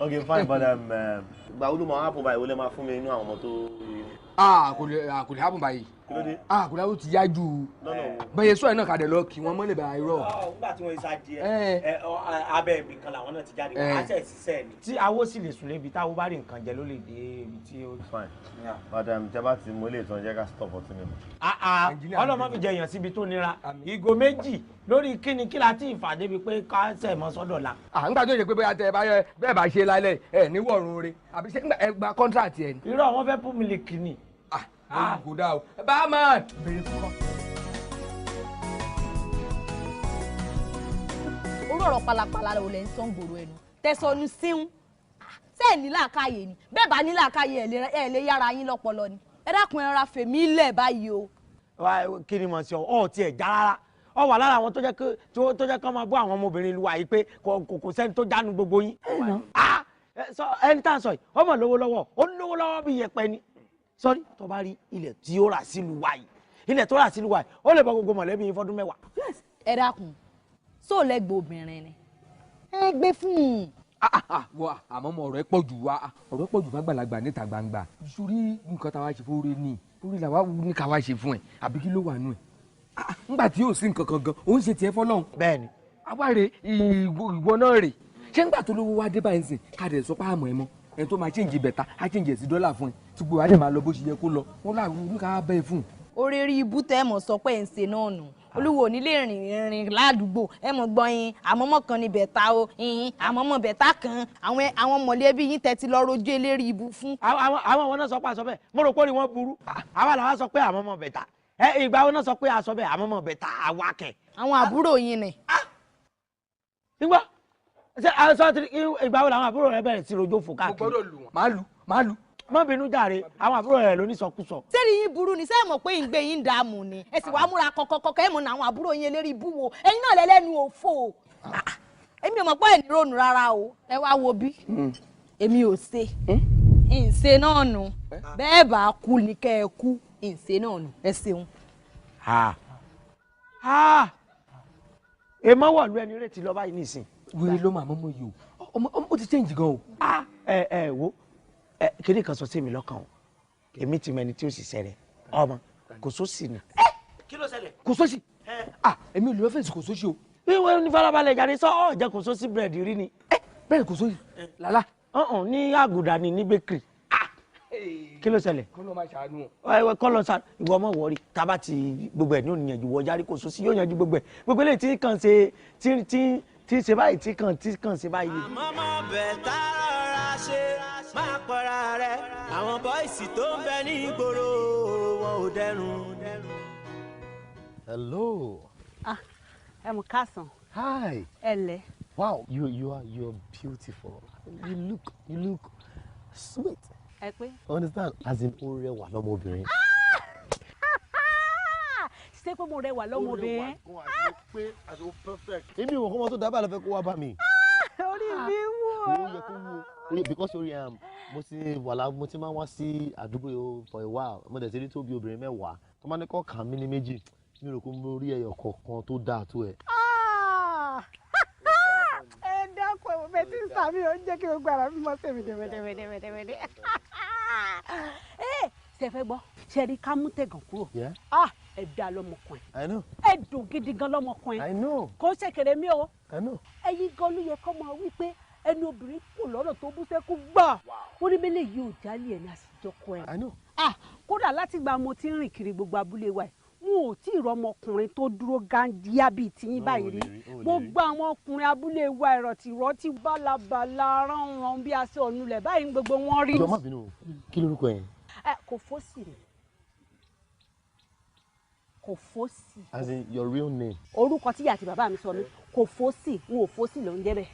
Okay, fine, but ìgbà wo ló máa happen báyìí? Wo lè máa fún mi inú àwọn ọmọ tó. Kò lè happen báyìí. Kò lè happen, ti yá ju. Bẹ́ẹ̀ sọ ẹ̀ náà kàdé lọ kí wọ́n mọ́lẹ̀ bá irọ́. Nígbà tí wọ́n ṣe adìẹ abẹ́ ibì kan làwọn náà ti jáde, wọ́n á ṣẹ̀ ṣiṣẹ́ ni. Tí awó sì lè sùn lébi táwo bá rí nǹkan jẹ ló lè dé ibi tí ó. Fine, madam, tẹ bá ti mú ilé ìtàn jẹ́ ká stop ọtí mímu. Ọlọ́mọ fi jẹ èèyàn síbi tó nira, ìgò méjì lórí kíni kí la ti ìfà débi pé ká ṣẹ̀ mọ́ sọ́dọ̀ la. Nígbà tó yẹ pé bóyá tẹ bẹ́ẹ̀ bá ṣe lálẹ́ ẹ ní wọ̀run re àbí ṣé ẹ gba contract ẹ ni. Irọ́ wọn fẹ́ pú mílíkì ni. Kò dáa o, bá máa bèrè fún ọ. Orú ọ̀rọ̀ pálapàla ò lẹ́ ń sọ gbòòrò ẹnu tẹ̀sọ̀nù síhun ṣé ẹ̀ ní làákàyè ni? Bẹ́ẹ̀ bá ní làákàyè ẹ̀ lè yára yín lọ́pọlọ ni. Ẹ dákun, ẹ ra fèmí lẹ̀ báyìí o. Kí ni mo ṣe ọ tiẹ̀ já rárá? Ọ wà lára àwọn tó jẹ́ kó máa bú àwọn ọmọbìnrin ìlú wa yìí pé kò sẹ́ni tó jánu gbogbo yín. Ẹni tá à ń sọ yìí, ó mọ̀ lówó lọ́wọ́, ó lówó lọ́wọ́ bí yẹpẹ ni. Sọ́rí, tó bá rí ilẹ̀ tí ó rà sílùú wa yìí, ilẹ̀ tó rà sílùú wa yìí, ó lè bọ gbogbo mọ̀lẹ́bí yín fọ́dún mẹ́wàá. Ẹ dákun, sóò lẹ́gbẹ̀ẹ́ obìnrin ni ẹ gbé fún un. Wà àmọ́ mo ọ̀rọ̀ ẹ pọ̀ jù wá, ọ̀rọ̀ ẹ pọ̀ jù fàgbàlagbà níta gbangba. Sórí nǹkan táwa ṣe fún orí ni orí làwa ní ká wá ṣe fún ẹ, àbí kí ló wà nù ẹ? Nígbà tí yóò sí nǹkan kan gan, òun ṣe tiẹ̀ fọlọ́hún. Bẹ́ẹ̀ni. Àwa rè ìwọ náà rè ṣé nígbà tó lówó wá dé báyìí sìn ká dẹ̀ sọ pé àmọ́ ẹ mọ́ ẹni tó máa change bẹ̀ta á change ẹ̀ sí dọ́là fún ẹ tí gbogbo wa dẹ̀ máa lọ bó ṣe yẹ kó lọ wọn làwọn ní ká bẹ́ẹ̀ fún. Oríire ibú tẹ́ mọ̀ sọ pé ń ṣe náà nù, olúwo nílé rìn rìn ládùúgbò ẹ mọ̀ gbọ́ yín àmọ́mọ́ kan ní bẹ̀ta o yín àmọ́mọ́ bẹ̀ta kan àwọn mọ̀lẹ́bí yín tẹ́tí lọ rojú eléré ibú fún. Àwọn ọmọ náà sọ pé àsọ bẹ́ẹ̀, mo rò pé orí wọn burú, àwa làwa sọ pé àmọ́mọ́ bẹ̀ta ìgbà wọn náà sọ pé àsọ bẹ́ẹ̀ àmọ́mọ́ bẹ̀ta àwa kẹ̀. Àwọn àbúrò yín ni. Nígbà ṣé àṣọ ìgbà wo làwọn àbúrò rẹ bẹ̀rẹ̀ sí rojọ́ fò káàkiri. Mo gbọ́dọ̀ lù wọ́n. Màá lù màá lù. Má bínú jàre, àwọn àbúrò rẹ ló ní sọkúsọ. Sẹ́ni yín burú ni, sẹ́ẹ̀ mọ̀ pé ìgbé yín dààmú ni, ẹ sì wàá múra kọ̀kọ̀kọ̀kọ̀ ẹ̀ mọ̀ ní àwọn àbúrò yín eléré ibú wo, ẹ̀yin náà lẹ́lẹ́nu òfò. Èmi ò mọ̀ pé ẹ̀ ní ronú rárá o, ẹ wá wo bí èmi ò ṣe ìṣe náà nù, bẹ́ẹ̀ bá kú ni kẹ́ ẹ kú, ìṣe náà nù, ẹ ṣeun. Èèmọ̀ wọ̀ lu ẹni retí lọ báyìí nísìn. Wèrè ló máa mọ́mọ́ yìí o, ó ti change gan o. Ẹ wo kíní kan sọ sí mi lọ́kàn o, èmi ti mọ ẹni tí ó ṣiṣẹ́ rẹ̀, ọmọ kò sósì ni. Kí ló ṣẹlẹ̀? Kò sósì. Èmi ò lè fèsì kò sósì o. Wíwọ́n ní farabalẹ̀ jáde sọ ọ́ jẹ́ kò sósì búrẹ́dì rí ni. Bẹ́ẹ̀ kò sósì lálá. Ní àgùdà ni ní bakery. Kí ló ṣẹlẹ̀? Kọ́ ló máa ṣàánú o. Kọ́ ló ṣàánú ìwọ ọmọ wọ̀ọ́rì tábà ti gbogbo ẹ̀ ní òní yanjú wọ járí kò sósì yóò yanjú gbogbo ẹ̀ gbogbo eléyìí tí kàn ṣe tí ṣe báyìí tí kàn ṣe báyìí. Àmọ́mọ́ bẹ̀ta rọra ṣe máa pọ̀ra rẹ̀, àwọn bọ́ìsì tó ń bẹ ní ìgboro wọn ò dẹrùn. Hello. Ẹ mú kásán. Hi. Ẹ lẹ. Wow, you are beautiful. You look sweet. Ẹ pé. Understand? As in, ó rẹwà lọ́mọbìnrin. Ṣé pé mo rẹwà lọ́mọbìnrin? Ó rẹwà gan, àti pé àti ó perfect. Èmi ò kọ́ ọmọ tó dábàá lọ fẹ́ kó wá bá mi. Orí mi wú o. Ó yẹ kó wú o. Because orí mo ti wà lá, mo ti máa ń wá sí àdúgbò yìí for a while. Mo dẹ̀ ti rí tó bí obìnrin mẹ́wàá. Tó máa ní kọ́ kà mí ní méjì. Mi rò pé mo rí ẹyọ kọ̀ọ̀kan tó dáa tó ẹ. Ẹ dákun, ẹ bẹ́ẹ̀ tí ń sàmì ó ń jẹ́ kí gbogbo ara mi mọ́ sí mi dẹ̀mẹ̀dẹ̀mẹ̀dẹ̀mẹ̀dẹ̀. Ẹ ṣe fẹ́ gbọ́, ṣe rí ká mú tẹ̀gàn kúrò. Ẹ dá lọ́mọkùnrin. I know. Ẹ dùn gidi gan lọ́mọkùnrin. I know. Kò ń ṣèkèrè mi o. I know. Ẹ̀yin gan ló yẹ kó máa wí pé ẹni obìnrin kò lọ́nà tó bú sẹ́kù gbà. Ó ní mélèé yìí ò jálè ẹ̀ ní àṣìjọkọ ẹ̀. I know. Kódà látìgbà mo ti ń rìn kiri gbogbo abúlé wa yìí, n ò tí ì rọmọkùnrin tó dúró gandíá bíi tiyín báyìí rí. Gbogbo àwọn ọkùnrin abúlé wa ìrọ̀tìrọ̀tì bálabàla ránran bí aṣọ ọ̀nulẹ̀ báyìí gbogbo wọn rí. Jọ̀ọ́ má bínú, kí lorúkọ yẹn? Ẹ kò fọ́sì ni. Kò fósì. As in your real name. Orúkọ tíyà àti bàbá mi sọ mi, kò fósì, n ò fósì ló ń jẹ́ bẹ́ẹ̀.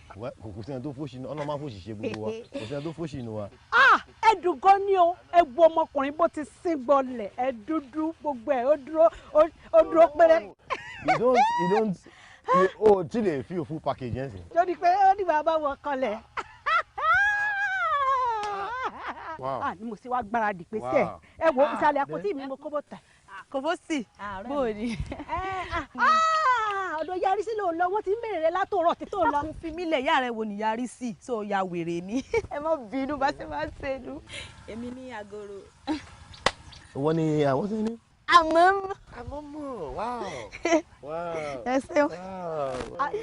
Kò sẹ́ni tó fósì, ọ̀nà máa fósì ṣe gbogbo wa, kò sẹ́ni tó fósì nù wa. Ah, ẹ dùn gan ni o, ẹ wo ọmọkùnrin bó ti sín gbọlẹ̀, ẹ dúdú gbogbo ẹ̀, ó dúró péré. You don't o ti lè fi full package yẹn sí. Ó ní pé ó ní bàbá wọn kanlẹ̀. Wow. Ah, ni mo ṣe wá gbáradì pé sẹ́ ẹ wo ìsàlẹ̀ àpótí mi mo kó bọ́tà. Kò fósì, bó o ní. Ọ̀dọ̀ yarí sí ló ń lọ, wọ́n ti ń bèrè rẹ látòrọ̀ tí tó lọ. Dákun fi mí lẹ̀, ìyá rẹ wo ni yarí sí, tó ya wèrè ni. Ẹ má bínú bá ṣe máa ń ṣe nu. Èmi ní agoro. Wọ́n ní àwọn sí ní. Àmọ́. Àmọ́mọ́, wow. Wow. Ẹ ṣeun.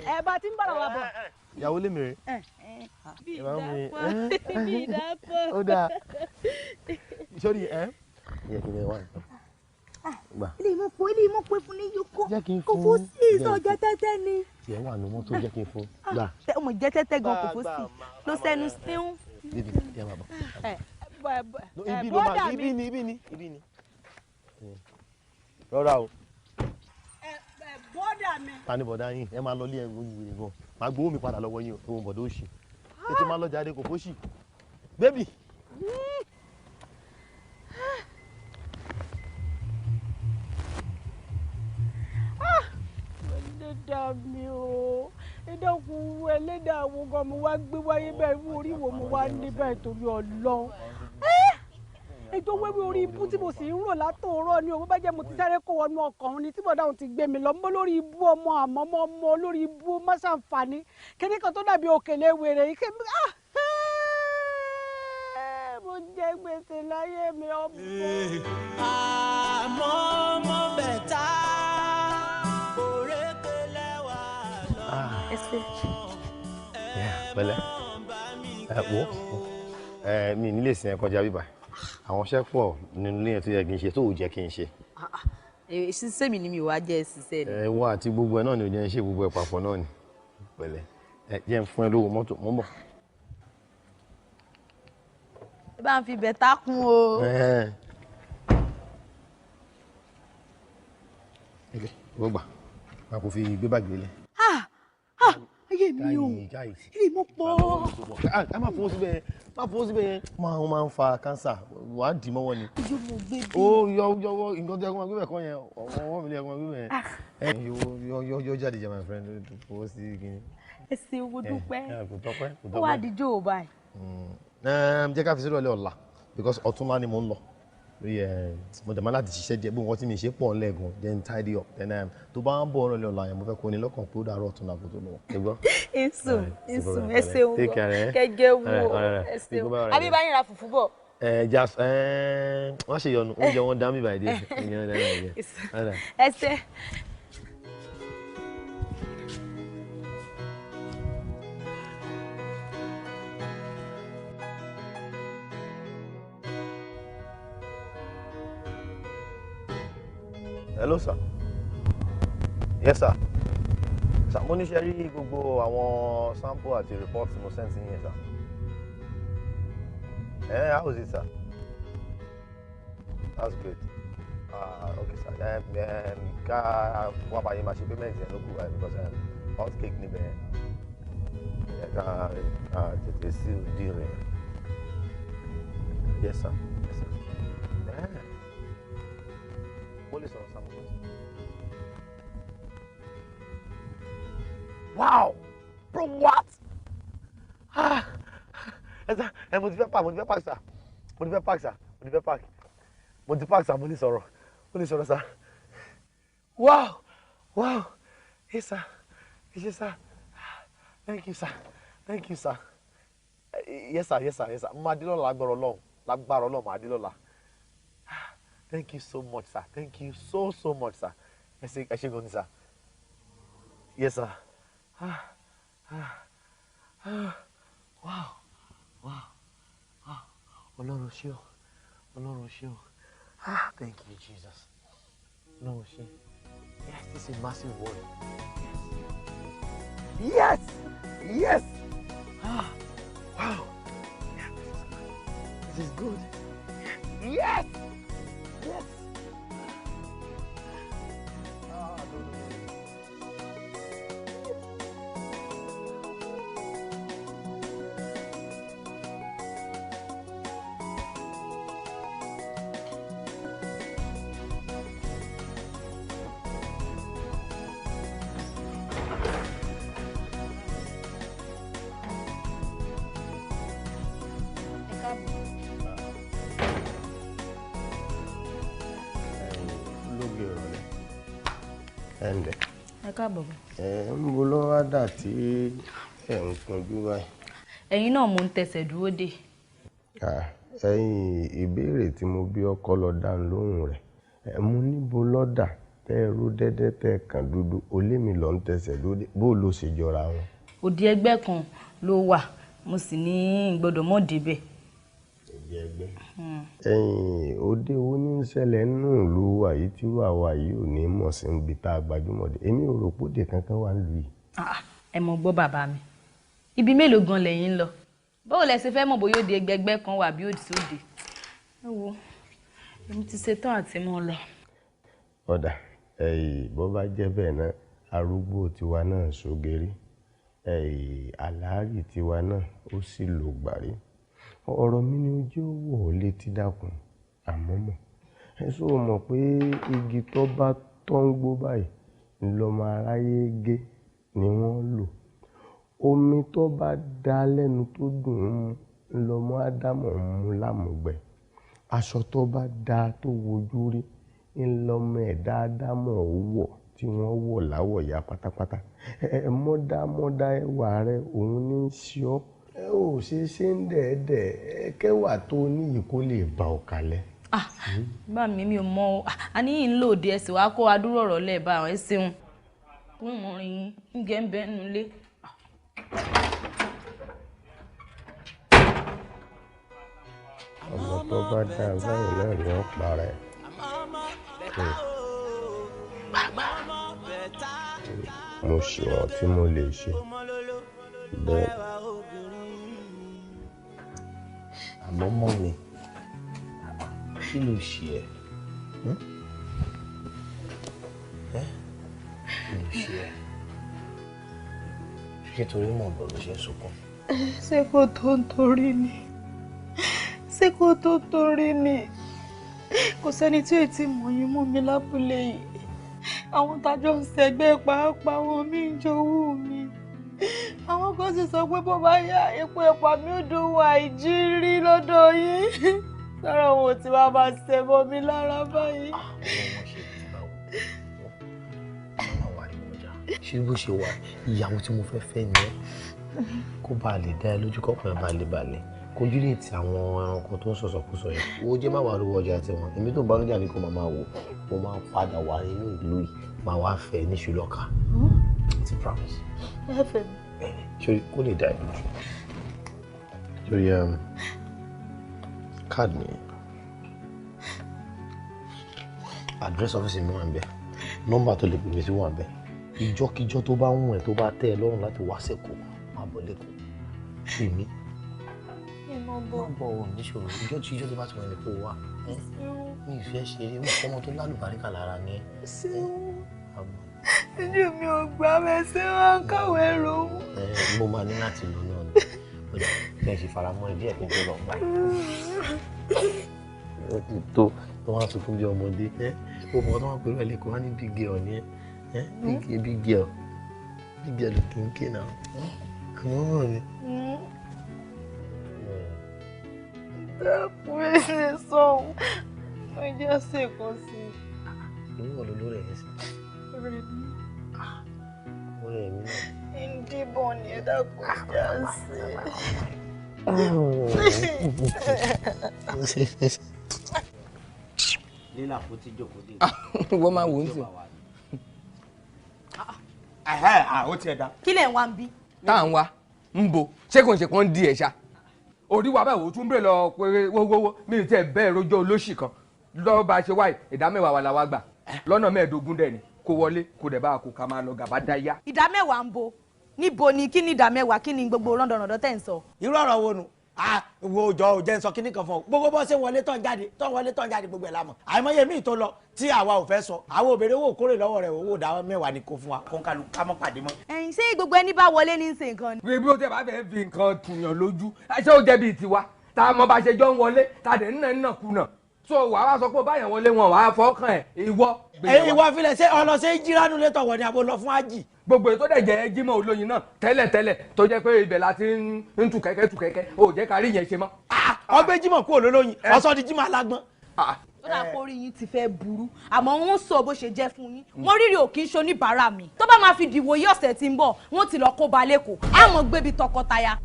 Ẹ bá ti ń bọ̀rọ̀ wa bọ̀. Ìyàwó lè mèrè. Bí ìdápọ̀. Bí ìdápọ̀. Ó dáa. Sórí ẹ. Yẹ kí n wá. Gbà. Ilé ìmọ̀ pé ilé ìmọ̀ pé fún ní yòókù. Jẹ́ kí n Kò fún. fósì, sọ jẹ́ tẹ́tẹ́ ni. Tiẹ̀ wà ní mọ́tò, jẹ́ kí n fún. Gbà. Ọmọ jẹ́ tẹ́tẹ́ gan, kò fósì. Ló sẹ́nu síún. Bíbí, yẹ máa bọ̀. Ibi ló máa ibi ni ibi ni ibi ni. Rọra o. Bọ́dà mi. Ta ni bọ̀dá yín? Ẹ máa lọ ilé ẹ̀rọ ìwé gan. Màá gbowó mi padà lọ́wọ́ yín o, òun bọ̀dá òṣì. Tètè máa lọ jáde kò fóṣì. Bébì. Ẹlẹ́dàá mi o, ẹ dákun, ẹlẹ́dàá wo gan mo wá gbé wáyé bẹ́ẹ̀, irú orí wo mo wá ní bẹ́ẹ̀ torí Ọlọ́run. Ètò wéwé orí ibú tí mo sì ń rò látòórọ́ ni o, bó bá jẹ́ mo ti sáré kó wọnú ọkọ̀ òun ni tí bọ̀dá òun ti gbé mi lọ, mọ́ lórí ibú ọmọ àmọ́ mọ́ ọmọ lórí ibú má ṣàǹfààní kíní kan tó dàbí òkèlè wèrè yìí kí mo jẹ gbèsè láyé mi ọmọ. Àmọ́ mọ́ bẹ̀tà òrékelẹ̀ wà lọ́mọ. Pẹ̀lẹ́, ẹ wo ẹ mi nílé ìsìn ẹ kọjá bíbá àwọn iṣẹ́ pọ̀ nínú ilé yẹn tó yẹ kí n ṣe tó ò jẹ́ kí n ṣe. Ṣiṣẹ́ mi ni mi ò wá jẹ́ ṣiṣẹ́ ni. Ẹ wá àti gbogbo ẹ náà ni ò jẹ́ ń ṣe gbogbo ẹ papọ̀ náà ni. Pẹ̀lẹ́, ẹ jẹ́ ń fún ẹ lówó mọ́tò, mò ń bọ̀. Ẹ bá ń fi bẹ̀tà kún o. Ìwọ gbà, máa kò fi gbé báàgì lélẹ̀. Ayé mi o, ilé mọ̀ pọ̀. Ẹ má fọwọ́ síbẹ̀ yẹn, má fọwọ́ síbẹ̀ yẹn. Máa ń fa kánsà, wàá dì mọ́wọ́ ni. Ojú mo gbé bí. Ó yọ yọwọ́ nǹkan tó yẹ kó máa gbé bẹ̀ kọ́ yẹn, ọwọ́ mi lè yẹ kó máa gbé bẹ̀ yẹn. Ẹ yọ yọ jáde jẹ my friend, fọwọ́ sí kíni. Ẹ ṣe owó dúpẹ́. Kò tọ́pẹ́, kò tọ́pẹ́. Ó wá díjọ́ ò báyìí. Jẹ́ ká fi sí ìrọ̀lẹ́ ọ̀la because ọ̀túnla ni mò ń lọ. Mo dẹ̀ máa láti ṣiṣẹ́ díẹ̀ bí nǹkan tí mi ṣe pọ̀ lẹ́ẹ̀gan, then tidy up, then tó bá ń bọ̀ ọ̀rọ̀ lọ́la yẹn mo fẹ́ kó ní lọ́kàn pé ó dàárọ̀ ọ̀túnla kó tó lọ. Ìsùn ìsùn ẹ ṣeun gan kẹjẹ wo ẹ ṣeun àbí bá yín ra fùfú bọ̀. Ẹ jà ẹ wọ́n ṣe yọnu oúnjẹ wọn dá mi báyìí dé. Ẹ ṣe. Hello sir. Yes sir. Sir, mo ní ṣe rí gbogbo àwọn sample àti report mo send sí yín sir. How is it sir? That's great. Okay sir. Ká wá bá yín máa ṣe payment yẹn ló kù báyìí because hot cake níbẹ̀ yẹn. Ká tètè sí deal yẹn. Yes sir. Yes sir. Mo lè sọ̀rọ̀ sáà mo lè sọ̀rọ̀. Wow! Bro, what? Ah! Ẹ mo ti fẹ́ park, mo ti fẹ́ park sir. Mo ti fẹ́ park sir, mo ti fẹ́ park. Mo ti park sir, mo lè sọ̀rọ̀. Mo lè sọ̀rọ̀ sir. Wow! Wow! Hey sir. Hey sir. Thank you sir. Thank you sir. Yes sir, yes sir, yes sir. Mo máa dé lọ́la lágbára Ọlọ́run. Lágbára Ọlọ́run, màá dé lọ́la. Thank you so much, sir. Thank you so, so much, sir. Ẹ ṣé gan ni, sir. Yes, sir. Ah, ah, ah. Wow, wow, wow. Ọlọ́run ṣé o. Ọlọ́run ṣé o. Ah, thank you, Jesus. Ọlọ́run ṣé. Yes, this is a massive word. Yes! Yes! Ah, wow. Yeah, this is good. This is good. Yes! Yes! Ẹ ǹlẹ́. Ẹ káàbọ̀ bọ̀. Ẹ ń bo lọ́wọ́ dà tí ẹ ń kunjú báyìí. Ẹ̀yin náà mò ń tẹsẹ̀ dúró dè. Ẹ̀yin ìbéèrè tí mo bí ọkọ lọ dá lóhùn rẹ̀. Mo níbo lọ́dà tẹ́ ẹ ró dẹ́dẹ́ tẹ́ ẹ kàn dúdú olémi lọ ń tẹsẹ̀ dúró dè bó ló ṣe jọra wọn. Òde ẹgbẹ́ kan ló wà, mo sì ní gbọ́dọ̀ mọ́ débẹ̀. Òde ẹgbẹ́. Ẹ̀yin òde wo ní ń ṣẹlẹ̀ nínú ìlú wa yìí tí wàá wa yìí ò ní mọ̀ sí ibi tá a gbajúmọ̀ dé? Èmi ò rò póde kankan wà nílùú yìí. Ẹ mọ̀ gbọ́ bàbá mi, ibi mélòó gan lẹ́yìn ń lọ? Báwo lẹ ṣe fẹ́ mọ̀ bóyá òde ẹgbẹ́gbẹ́ kan wà bí òdì sóde? Ẹ wo, èmi ti ṣetán àti mọ́ lọ. Ọ̀dà, ẹ̀yìn bó bá jẹ́ bẹ́ẹ̀ náà, arúgbó tiwa náà ṣògeri, ẹ̀yìn àlàárì tiwa náà ó sì lò gbàrí. Ọ̀rọ̀ mi ni ojú wọ̀ ọ́ létí dákun, àmọ́ mọ̀. Ẹ sọ mọ̀ pé igi tó bá tọ́ ń gbó báyìí lọ́mọ aráyé gé ni wọ́n lò. Omi tó bá dá lẹ́nu tó dùn ún mu lọ́mọ Ádámọ̀ ń mu lámùgbẹ́. Aṣọ tó bá dá tó wojú rí ńlọmọ ẹ̀dá Ádámọ̀ wọ̀ tí wọ́n wọ̀ láwọ̀ ya pátápátá. Ẹ mọ́dámọ́dá ẹwà rẹ òun ní í ṣe ọ́. Ẹ ò ṣe ṣe ń dẹ̀ẹ́dẹ̀ kẹwàá tó níyì kó lè bá ọ kalẹ̀. Bá mi mi ò mọ o, a ní yìí ń lò dé ẹsẹ̀ wàá kó adúrò ọ̀rọ̀ lẹ̀ bá àwọn ẹ ṣeun. Fún ìmọ̀rin yín, ń gẹ́ ń bẹ́ nu ilé. Ọmọ tó bá dá báyìí náà ni wọ́n para ẹ̀. Mo ṣe ọ̀ tí mo lè ṣe bẹ́ẹ̀. Àmọ́ mọ́ mi, kí ló ṣe ẹ́? Kí ló ṣe ẹ́? Ṣé torí mọ̀ bọ̀ ló ṣe ń sunkún? Ṣé kò tó ń torí ni? Ṣé kò tó ń torí ni? Kò sẹ́ni tí ètí mọ̀yún mú mi lábúlé yìí. Àwọn tájọ́ ń ṣẹgbẹ́ pàápàá wọn mí ń jowú mi. Àwọn kan sì sọ pé bó bá yá epo ẹ̀pà mi ò dùn wà ìjírí lọ́dọ̀ yìí. Sára òun ò tí wàá máa ṣe mọ́ mi lára báyìí. Ṣé bó ṣe wà ìyàwó tí mo fẹ́ fẹ́ ni ẹ́ kó bá lè dá ẹ lójú kọ́kàn ẹ bá lè balẹ̀ kojú lè ti àwọn ẹranko tó ń sọ̀sọ̀kúsọ yẹn. Owó jẹ́ má wàá lówó ọjà tiwọn, èmi tó ń bá lójà ní kó máa máa wò mo máa padà wà nínú ìlú yìí máa wá fẹ́ níṣu lọ́ka. It's a promise. Ẹ fẹ́ mi. Bẹ́ẹ̀ni, sori kó lè dá ẹ lójú. Sori card mi, address ọ́fíìsì mi wà ń bẹ̀, nọ́mbà tó lè pè mí sí wà ń bẹ̀. Ìjọ́kíjọ́ tó bá wùn ẹ́ tó bá tẹ́ ẹ lọ́rùn láti wá sẹ́kọ̀ọ́ máa bọ̀ lẹ́kọ̀ọ́. Èmi Ìmọ̀ bọ̀. má bọ̀ ò níṣòro, ìjọ́kíjọ́ tó bá ti wọ̀n ní kó wá. Mi ì fẹ́ ṣeré, mo kọ́ ọmọ tó lálùbáríkà lára ni ẹ́. Ojú mi ò gbà mẹ́sẹ̀ wá ń káwé ro. Mo máa ní láti lọ náà ni. Ó dà kí ẹ ṣe faramọ́ ẹ díẹ̀ kí n tó lọ gbà. Ó ti tó tó wá sunkún bí ọmọdé. Ó mọ̀ tó wá pẹ̀lú ẹ̀ lẹ́kọ̀ọ́ wá ní big girl ni ẹ́. Big girl. Big girl kì í ké náà. Àmọ́ mọ̀ mi. Dákun ẹ ṣe sọ̀hún. Mo jẹ́ ṣèkọ́ sí i. Ìwọ ló lórí ẹ̀ sí. Rẹ̀ mi. Orí ẹ̀mí náà. Ndíbọn ni ẹ dákun já sí. Lílà fún tí jókòó dé. Wọ́n máa wò ó sí. Ó tiẹ̀ dá. Kí lẹ̀ ń wá ń bí? Tá à ń wá ń bo ṣé kò ń ṣe kàn ń di ẹ̀ ṣá. Orí wa báwo tún bèrè lọ pé wọ́wọ́wọ́ mi ì tiẹ̀ bẹ́ẹ̀ rojọ́ olóṣì kan lọ́ọ́ bá a ṣe wáyé 10% wa la wá gbà lọ́nà 15 dẹ̀ ni kó wọlé kó dẹ̀ bá a kó ká máa lọ gàba dá yá. 10% ń bo níbo ni kí ni 10% kí ni gbogbo rọ́ndọ̀rọ̀dọ̀ tẹ̀ ń sọ. Irú ọ̀rọ̀ wo nu? Wo jọ ò jẹ́ ń sọ kíní kan fún ọ. Gbogbo bó ṣe wọlé tán jáde tán wọlé tán jáde gbogbo ẹ̀ la mọ̀. Àìmọye míì tó lọ tí àwa ò fẹ́ sọ. Àwọn òbèrè owó kórè lọ́wọ́ rẹ̀ owó 10% ni kò fún wa. Kó ń kalu ká mọ́ pàdé mọ́. Ẹ̀yin ṣé gbogbo ẹni bá wọlé ní í ṣe nǹkan ni. Bí ó tẹ bá fẹ́ fi nǹkan tùyàn lójú, ṣé ó jẹ́ bíi tiwa? Tá a mọ bá ṣe jọ ń wọlé, tá a dẹ̀ ń nà ń nà kùnà. So wàá wá sọ pé báyàn wọlé wọn wàá fọkàn ẹ ìwọ. Ìwọ filẹ̀ ṣé ọlọ́sẹ̀ jíranú létọ̀ wọ̀ ni àbò lọ fún ájì. Gbogbo ètò dẹ̀ jẹ́ Jímọ̀ Olóyin náà tẹ́lẹ̀tẹ́lẹ̀ tó jẹ́ pé ibẹ̀ la ti ń tù kẹ́kẹ́ tù kẹ́kẹ́ ò jẹ́ ká rí yẹn ṣe mọ́. Ọgbẹ́ Jímọ̀ kúrò lólóyin ọsọ di Jímọ̀ alágbọ́n. Ó dà pé orí yín ti fẹ́ burú, àmọ́ wọ́n sọ bó ṣe jẹ́ fún yín. Wọ́n rírì ò kí ń ṣe oníbàárà mi. Tó bá máa fi dìwò yí ọ̀sẹ̀ tí ń bọ̀, wọ́n ti lọ kó ba lẹ́kọ̀ọ́. Àmọ́ gbébi tọkọtaya.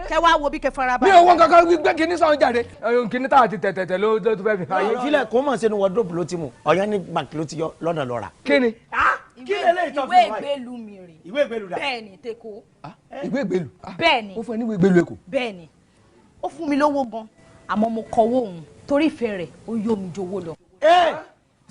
Kẹ wá wo bí kẹ fara Mi ò wọ́n kankan gbé kinní sọ̀hún jáde, kinní tá a ti tẹ̀tẹ̀tẹ̀ ló tó fẹ́ fi ayé. Ìfilẹ̀ kò mọ̀ sínú wardrobe ló ti mú, ọ̀yọ́ ní bank ló ti yọ lọ́nà lọ́ra. Kí ni? Kí lélẹ́yìí tó fi Ìwé wáyé? ìgbélú mi rè. Ìwé ìgbélú dà? Bẹ́ẹ̀ni, teko. Ìwé ìgbélú? Bẹ́ẹ̀ni. Ó fún ẹ ní ìwé ìgbélú Èkó? Bẹ́ẹ̀ni. Ó fún mi lówó gan, àmọ́ mo kọwọ́ òun torí ìfẹ́ rẹ̀ ó yó mi jowó lọ. Ẹ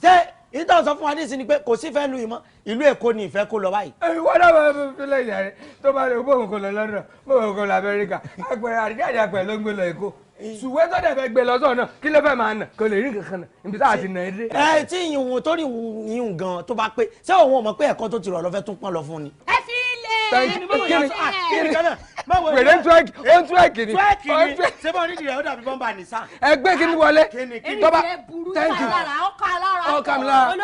ṣé ìtàn sọ fún wa nísìnyí pé kò sí fẹ́ lu ìmọ̀ ìlú Èkó ni ìfẹ́ kó lọ báyìí. Ìwọ náà bá fi lè yàrá tó bá lè bóun kò lọ London, bóun kò lọ Amẹ́ríkà, àpẹẹrẹ àdìjáde àpẹẹrẹ ló ń gbé lọ Èkó. Ṣùgbọ́n tó dẹ̀ fẹ́ gbé lọ sọ̀nà kí ló fẹ́ máa nà kò lè rí nǹkan kan nà ibi tá a ti nà é dé. Ẹ tí ìyún tó rí ìyún gan tó bá pé ṣé òun ò mọ̀ pé ẹ̀kọ́ tó ti rọ̀ lọ́fẹ́ tún pọ́n lọ fún ni. Ẹ fi ilé. Kíni kíni wèrè ń túwẹ́kì ó ń túwẹ́kì ni. Túwẹ́kì ni ṣé bọ́ọ̀ nídìí rẹ̀ ó dàbí bọ́mbà nìsá. Ẹ gbé kíni wọlé. Tọ́ba thank you. Ó kà mí lára.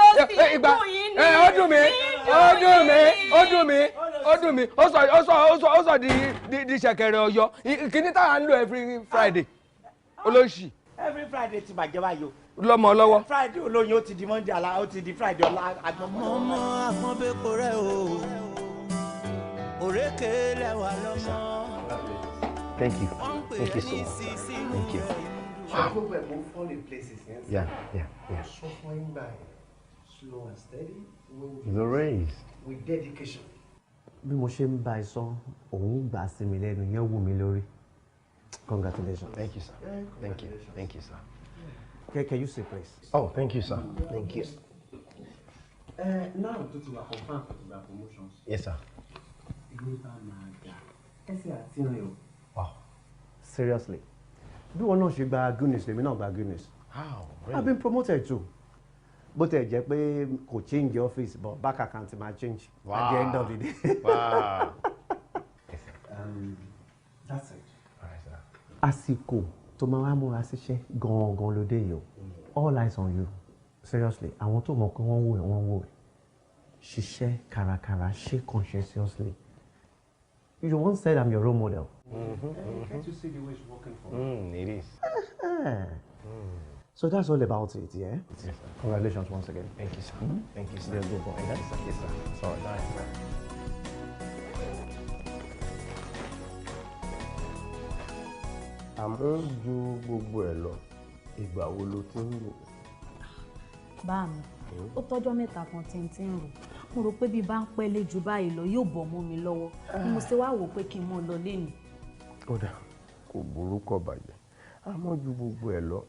Ìgbà ó dùn mí, ó dùn mí, ó dùn mí, ó dùn mí, ó sọ ó sọ ó sọ ó sọ di ṣẹ̀kẹ̀rẹ̀ Ọ̀yọ́ kíní táwa ń lò every Friday olóṣì. Every Friday ti bàjẹ́ báyìí o. Lọ́mọ lọ́wọ́. Friday olóyin ó ti di Monday àlá ó ti di Friday ọ̀la àgbọ̀mọ́. Ọmọ àpọ́nbẹ́pọ̀ rẹ̀ o, òrékè lẹ́wà lọ́mọ. Thank you. Thank you so much. Thank you. Yeah. Sọ fún yín gbà yẹn, slow and steady win The race. with dedication. Bí mo ṣe ń bá ẹ sọ, òun gbà sí mi lẹ́nu yẹn wù mí lórí. Congratulations. Thank you, sir. Thank you. Thank you, sir. Can you say please? Oh, thank you, sir. Thank you. Now tó ti wà confirm tó ti gba promotions. Yes, sir. Ìlú bá máa dà ẹsẹ̀ àti rìn o. Wow. Seriously, bí wọn náà ṣe gba goodness lèmi náà gba goodness. How? I've been promoted too. Bó tẹ̀ jẹ́ pé kò change office, but bank account máa change Wow. at the end of the day. Wow. That's it. All right, sir. Àsìkò tó máa wá múra síṣẹ́ gangan ló dé yìí o. All eyes on you. Seriously, àwọn tó mọ̀ pé wọ́n wò ẹ́, wọ́n wò ẹ́. Ṣiṣẹ́ kárakára, ṣe conscientiously. You once said I'm your role model. Can't you see the way it's working for me? It is. So that's all about it, yeah? Yes, sir. Congratulations once again. Thank you, sir. Thank you, sir. You're a good boy. Thank you, sir. Yes, sir. Sorry. All right, sir. Àmọ́ ju gbogbo ẹ̀ lọ, ìgbà wo ló ti ń rò? Bá mi, ó tọ́jọ́ 3 kan tí n ti ń rò. Mo rò pé bí bá ń pẹ́ lé ju báyìí lọ yóò bọ̀ mọ́ mi lọ́wọ́. Ni mo ṣe wá wò pé kí n mọ́ lọ lénìí. Ó dà, kò burú kò bàjẹ́. Àmọ́ ju gbogbo ẹ̀ lọ,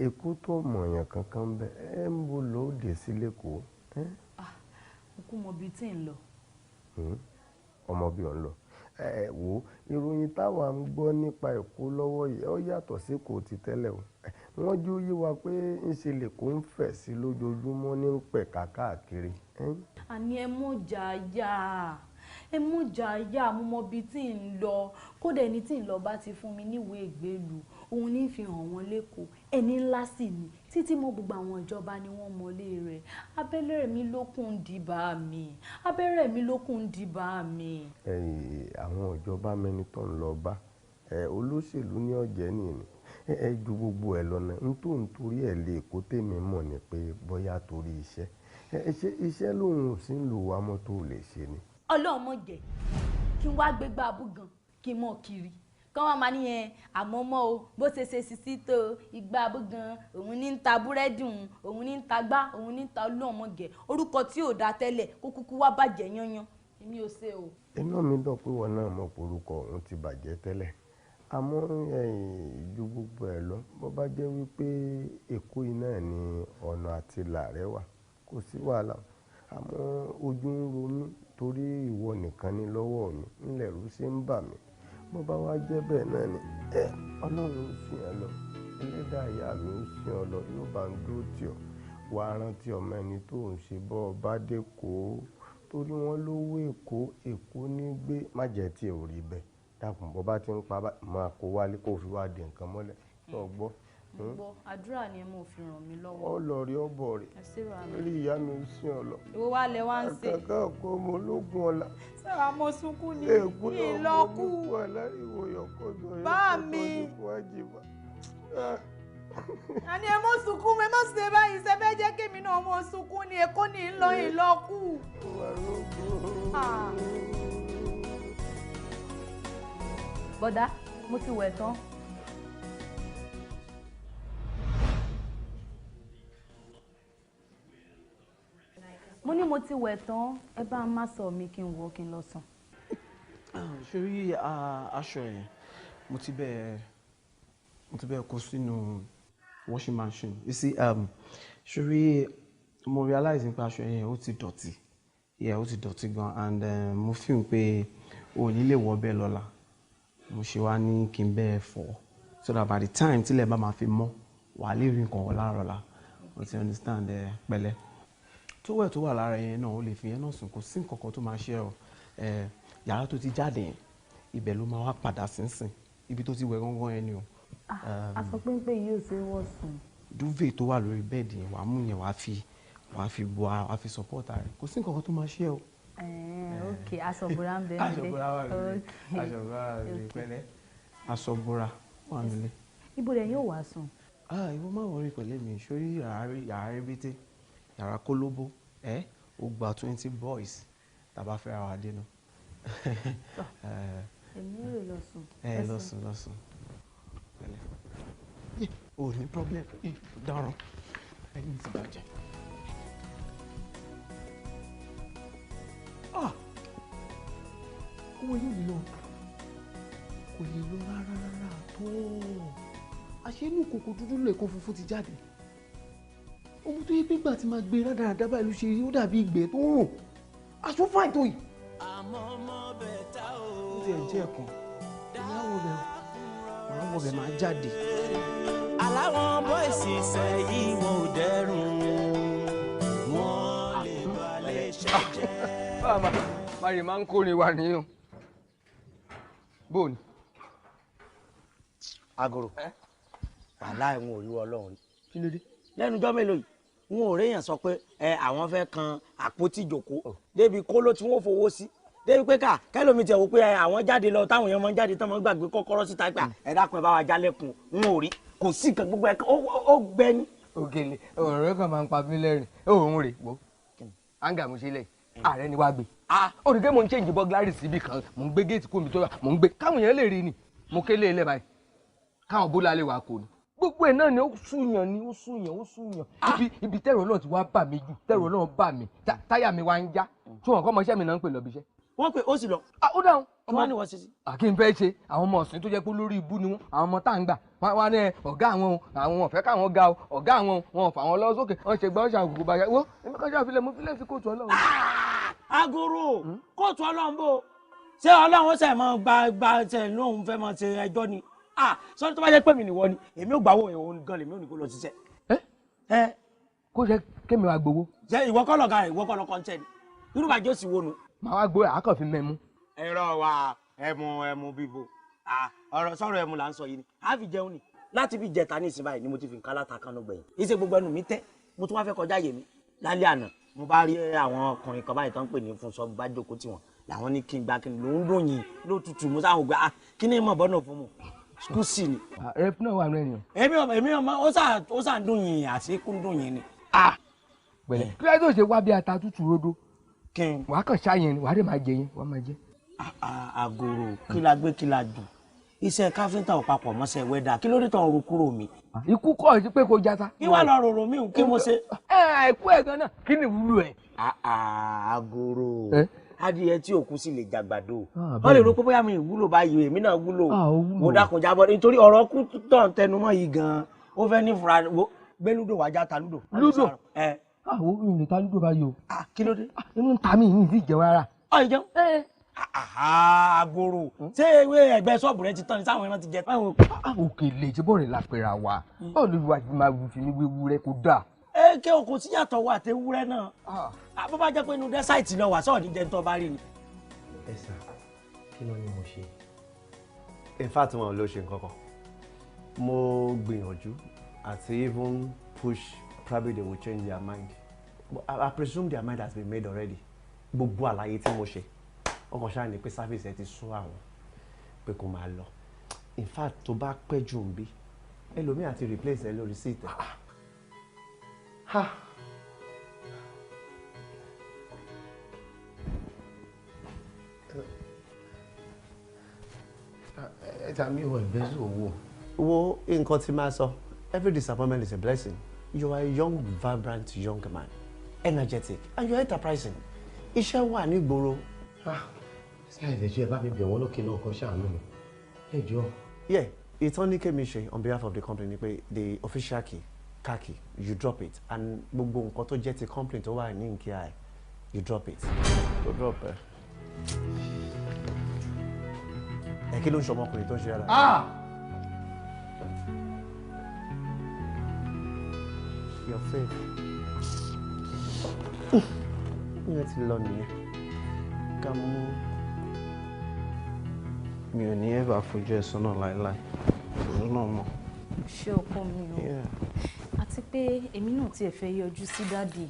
Èkó tó mọ̀ọ́yàn kankan ń bẹ, ẹ ń bo lóde sí lẹ́kọ̀ọ́. Mo kú mọ ibi tí ń lọ. Ọmọ bí ò ń lọ. Ẹ wo ìròyìn táwa ń gbọ́ nípa Èkó lọ́wọ́ yìí, ó yàtọ̀ sí kò ti tẹ́lẹ̀ o. Wọ́n jó yé wa pé ńṣe lèkó ń fẹ̀ sí lójoojúmọ́ ní pẹ̀ka káàkiri. Àní ẹ mọ̀ jàyà, ẹ mọ̀ jàyà, mo mọ ibi tí ń lọ. Kódà ẹni tí ń lọ bá ti fún mi níwèé ìgbélú, òun ní fi hàn wọ́n lẹ́kọ̀ọ́. Ẹni ńlá sì ni, títí mọ́ gbogbo àwọn ìjọba ni wọ́n mọlé rẹ̀. Abẹ́rẹ́ mi lókun dìbà mi, abẹ́rẹ́ mi lókun dìbà mi. Ẹ̀yin àwọn ìjọba mẹni tó ń lọ bá olóṣèlú ní ọ̀jẹ̀ nìyí. Ẹ ju gbogbo ẹ̀ lọ náà, n tó ń torí ẹ̀ lè kó tèmi mọ̀ ni pé bóyá torí iṣẹ́. Ṣé iṣẹ́ lòun ò sí ń lò wá mọ́ tó lè ṣe ni? Ọlọ́run mọ̀ jẹ́ kí n wá gbégbá abúgan kí n mọ̀ kiri. Kán wá máa níyẹn àmọ́ mọ́ o bó ṣe ṣe sisi tó igba abúgan òun ní ń ta búrẹ́dì òun, òun ní ń ta gbá, òun ní ń ta. Ọlọ́run mọ̀ jẹ́ orúkọ tí ò dáa tẹ́lẹ̀ kó kúkú wá bàjẹ́ yányán. Èmi ò ṣe o. Inú mi dùn pé wọn náà mọ̀ pé orúkọ òun ti bàjẹ́ tẹ́lẹ̀. Àmọ́ ju gbogbo ẹ̀ lọ, bó bá jẹ́ wípé Èkó yìí náà ni ọ̀nà àti ìlà rẹ wà, kò sí wàhálà. Àmọ́ ojú ń ro mí torí ìwọ nìkan ni lọ́wọ́ mi, ńlẹ̀ rú ṣe ń bà mí. Bó bá wá jẹ́ bẹ́ẹ̀ náà ni, Ọlọ́run ń sìn ọ́ lọ, Ẹlẹ́dàá ìyá mi ń sìn ọ́ lọ, yóò bá ń dúró tì ọ́. Wà á rántí ọmọ ẹni tó ń ṣe bọ́ ọ bá dé kó, torí wọ́n lówó Èkó, Èkó ní gbé. Má jẹ́ tí ẹ ò rí bẹ́ẹ̀. Dákun, bó bá ti ń pa bá, máa kó wálé kó fi wá di nǹkan mọ́lẹ̀. Tó gbọ́. Mo gbọ́, àdúrà ni ẹ mọ̀ fi ràn mí lọ́wọ́. Ọ lọ rí ọbọ rẹ̀. Ẹ ṣé bàbá mi. Rí ìyá mi ń sìn ọ lọ. Ìwọ wá lẹ wá ń ṣe. Àkàkà ọkọ ọmọ ológun ọ̀la. Sára mo sunkún ni. Ègún Kí n náà lọ mo kú. ní kú aláriwo yọkọjọ Bá mi. yọkọjọ fún àjìbá. Àní ẹ mọ́ sunkún, ẹ mọ́ ṣe báyìí, ṣe fẹ́ jẹ́ kémi náà mọ́ sunkún ni Èkó ní ń lọ ìlọ́kù. Bọ̀dá, mo ti wẹ̀ tán. Mo ní mo ti wẹ̀ tán, ẹ bá má sọ mi kí n wọ̀ kí n lọ sùn. Ṣorí aṣọ yẹn, mo ti bẹ́ẹ̀ kó sínú washing machine. You see, ṣorí mo realize nípa aṣọ yẹn ó ti dọ̀tí. Yeah, ó ti dọ̀tí gan and mo feel pé o ò ní lè wọ̀ bẹ́ẹ̀ lọ́la. Mo ṣe wá ní kí n bẹ́ẹ̀ fọ̀ so that by the time tílẹ̀ bá máa fi mọ́, wàá lè rí nǹkan wọ̀ láàárọ̀ la. O ti understand ẹ pẹ̀lẹ́. Tówẹ̀ tó wà lára yẹn náà o lè fi yẹn náà sùn, kò sí nǹkan kan tó máa ṣe ọ. Yàrá tó ti jáde yẹn, ibẹ̀ ló máa wá padà sínsìn. Ibi tó ti wẹ̀ gángan yẹn ni o. Aṣọ péńpé yìí ò ṣe é wọ̀ sùn. Duvet tó wà lórí bẹ́ẹ̀dì yẹn wàá mú yẹn wàá fi bo ara, wàá fi support ara rẹ̀. Kò sí nǹkan kan tó máa ṣe ọ. Ok, aṣọ ìbora ń bẹ nílé. Aṣọ ìbora wà nílé. Aṣọ ìbora wà nílé pẹ̀lẹ́. Aṣọ ìbora wà nílé. Ibo rẹ̀ yóò wá sùn. Ìwọ má wọrí pẹ̀lẹ́ mi, sórí yàrá rébété, yàrá kólóbó, ẹ́ ó gba 20 boys tàbá fẹ́ ra wa dénú. Èmi ò lè lọ sùn. Ẹ lọ sùn, lọ sùn. Pẹ̀lẹ́. O ní problem, dáràn, ẹni tí bàjẹ́. Owó yóò lè lọ, kò lè lọ rárá rárá tó. Àṣé inú kòkò dúdú lẹ̀kọ́ funfun ti jáde. Ọmọ tó yẹ pé gbà tí máa gbé rádaràdá báyìí ló ṣe rí, ó dàbí ìgbẹ́ tó ń rùn. Aṣọ fáìn tó yìí. Ó ti ẹ̀ jẹ́ ẹ̀kan, èmi á wọ bẹ̀ o, màá wọ bẹ̀ máa jáde. Aláwọn bọ́ìsì sẹ́yìn wọn ò dẹ́rùn, wọ́n lè balẹ̀ ṣẹ́jẹ́. Báwa máa máa ń kórè wa nìyẹn. Bóòni. Agoro, wàhálà wọn ò rí Ọlọ́run rí. Kí ló dé? Lẹ́nu ọjọ́ mélòó yìí, wọn ò réèyàn sọ pé ẹ àwọn fẹ́ kan àpótí ìjòkó débi kóló tí wọ́n fowó sí. Débi pé ká kẹ́lómi tiẹ̀ wò pé àwọn jáde lọ táwọn èèyàn máa ń jáde tán máa ń gbàgbé kọ́kọ́rọ́ síta pé ẹ dákun ẹ bá wa jálẹ̀kùn, wọn ò rí. Kò sí nǹkan gbogbo ẹ̀ ó gbẹ ni. Ògèlè ọ̀rọ̀ kan máa ń pa mí lẹ́rìn òun rè wò áńgà mo ṣe lẹ̀ ààrẹ ni wàá gbé. Ó rí i pé mò ń change burglary síbi kan, mò ń gbé géètì kó mi tó wà, mò ń gbé káwọn èèyàn lè rí ni mo kélé ilé báyìí káwọn bólà lè wà kó ni. Gbogbo ẹ̀ náà ni ó súyàn ni ó súyàn ó súyàn. Ibi tẹ̀rọ náà ti wá bà mí jù, tẹ̀rọ náà bà mí, táyà mi wá ń já. Tí wọn kọ́ ọmọọṣẹ́ mi náà ń pè lọ́bi iṣẹ́. Wọ́n pè ó sì lọ. Ó dáhùn. Kí wọ́n ní wọ́n ṣe sí. Kí n fẹ́ ṣe àwọn ọmọ ọ̀sìn tó jẹ́ pé lórí ibú ni wọ́n, àwọn ọmọ tá à ń gbà wọ́n ní ọ̀gá àwọn àwọn ọ̀fẹ́ káwọn ga o, ọ̀gá àwọn wọn ò fà wọn lọ́wọ́ sókè, wọ́n ṣe gbọ́ ṣe àgùkù bàjẹ́. Wo èmi kan ṣe àfilẹ̀ mo filẹ̀ sí kóòtù Ọlọ́run. Agoro kóòtù Ọlọ́run bò ṣé Ọlọ́run ṣe mọ gba ṣe lóun fẹ́ mọ ṣe ẹjọ́ ni? Sọ́ni tó bá jẹ́ pé mi nìwọ ni èmi ò gbàwó òun gan lèmi ò ní kó lọ ṣiṣẹ́. Kó ṣe kémi wá gbowó. Ṣé ìwọ kọ́ lọ̀gá rẹ̀, ìwọ kọ́ lọ́kọ́ ń tẹ́ ni? Irú bàjẹ́ òsì wo nu? Màá wá gbowó àákàn fi mẹ́mú. Ẹ̀rọ wa ẹmu bíbo ọ̀rọ̀ sọ̀rọ̀ ẹmu là ń sọ yìí ni a fi jẹun ni láti fi jẹta ní ìsìn báyìí ni mo ti fi nǹkan láta kan gbẹ̀yìn. Ìṣe gbogbo ẹnu mi tẹ́, mo tún wá fẹ́ kọjá yèmí lálẹ́ àná mo bá rí àwọn ọkùnrin kan báyìí tó ń pè ní Fúnṣọ́, bá jókòó tiwọn làwọn ní kí n gba kí n ló ń ròyìn lótùtù mo sáwọn gbé kí ni mọ̀ bọ́nà fún mu skúsì ni. Rep náà wà nínú ènìyàn. Èmi ọmọ ó sà ń dùn yìnyín àṣekú ń dùn yìnyín ni. Pẹ̀lẹ́ kí ló dé ṣe wá bí ata tútù rodo wàá kàn ṣáyẹn ni wàá dé máa jẹ yẹn wàá máa jẹ. Àgòrò kí la gbé kí la jù, iṣẹ́ káfíńtà ò papọ̀ mọ́ṣẹ́ wẹ́dà, kí ló dé tó ń ro kúrò mi. Ikú kọ́ ẹ sí pé kò jata. Kí wàá lọ rorò mi kí mo ṣe. Ẹ àìkú ẹ gan náà kí ni ìwúlò ẹ. Àgòrò adìyẹ tí òkú sì lè jàgbàdo, wọ́n lè ro pé bóyá mi ìwúlò báyìí èmi náà wúlò, mo dákun jábọ́ nítorí ọ̀rọ̀ kú tó ń tẹnumọ́ yìí gan-an ó fẹ́ ní fura gbé lúdò wájà ta lúdò. Lúdò àwọn ìrìn ta lúdò báyìí o. Kí ló dé? Inú ń ta mí ìyìn sì jẹun rárá. Ọ̀ ìjẹun. Àgòrò ṣé ewé ẹ̀gbẹ́ ṣọ́ọ̀bù rẹ ti tán ni sáwọn ẹran ti jẹ. Òkèlè tí bọ́ọ̀rẹ̀ la pera wa báwo ló wà fi máa fi mí wéwu rẹ kó dáa. Ẹ kí o kò síyàtọ̀ wà tẹ wúrẹ́ náà bó bá jẹ́ pé inú dẹ́sáìtì lọ wà sọ́ọ̀ ní jẹun tó bá rí ni. Ẹ sà, kí ló ní mo ṣe? In fact, wọn ò lọ ṣe nǹkan kan. Mo gbìyànjú àti even push, probably they will change their mind. But I presume their mind has been made already. Gbogbo àlàyé tí mo ṣe, ọkàn ṣáà ní pé service ẹ ti sún àwọn pé kó máa lọ. In fact, tó bá pẹ́ jù ń bí, Ẹlòmíì àti replace ẹ lórí seat ẹ. Ha. Ẹ ta mi ò ẹ̀bẹ́sì owó. Wo nǹkan tí máa sọ, every disappointment is a blessing. You are a young, vibrant young man, energetic, and you are enterprising. Iṣẹ́ wà nígboro. Ṣé àìlèjọ́ ẹ bá mi bẹ̀ wọ́n lókè náà kan ṣàánú mi? Ẹ jọ̀ọ́. Yeah, ìtàn ní kémi ṣe on behalf of the company ni pé the official key, car key, you drop it, and gbogbo nǹkan tó jẹ́ ti company tó wà ní nkí ẹ̀, you drop it. Tó drop ẹ. Ẹ kí ló ń ṣe ọmọkùnrin tó ń ṣe ara? Ah! Your faith. Ìyẹn ti lọ nìyẹn. Ká mú. Mi ò ní ever fojú ẹ sọ́nà láéláé. Òun náà mọ̀. Ṣé ọkọ mi o? Àti pé èmi náà tiẹ̀ fẹ́ yọjú sí daddy.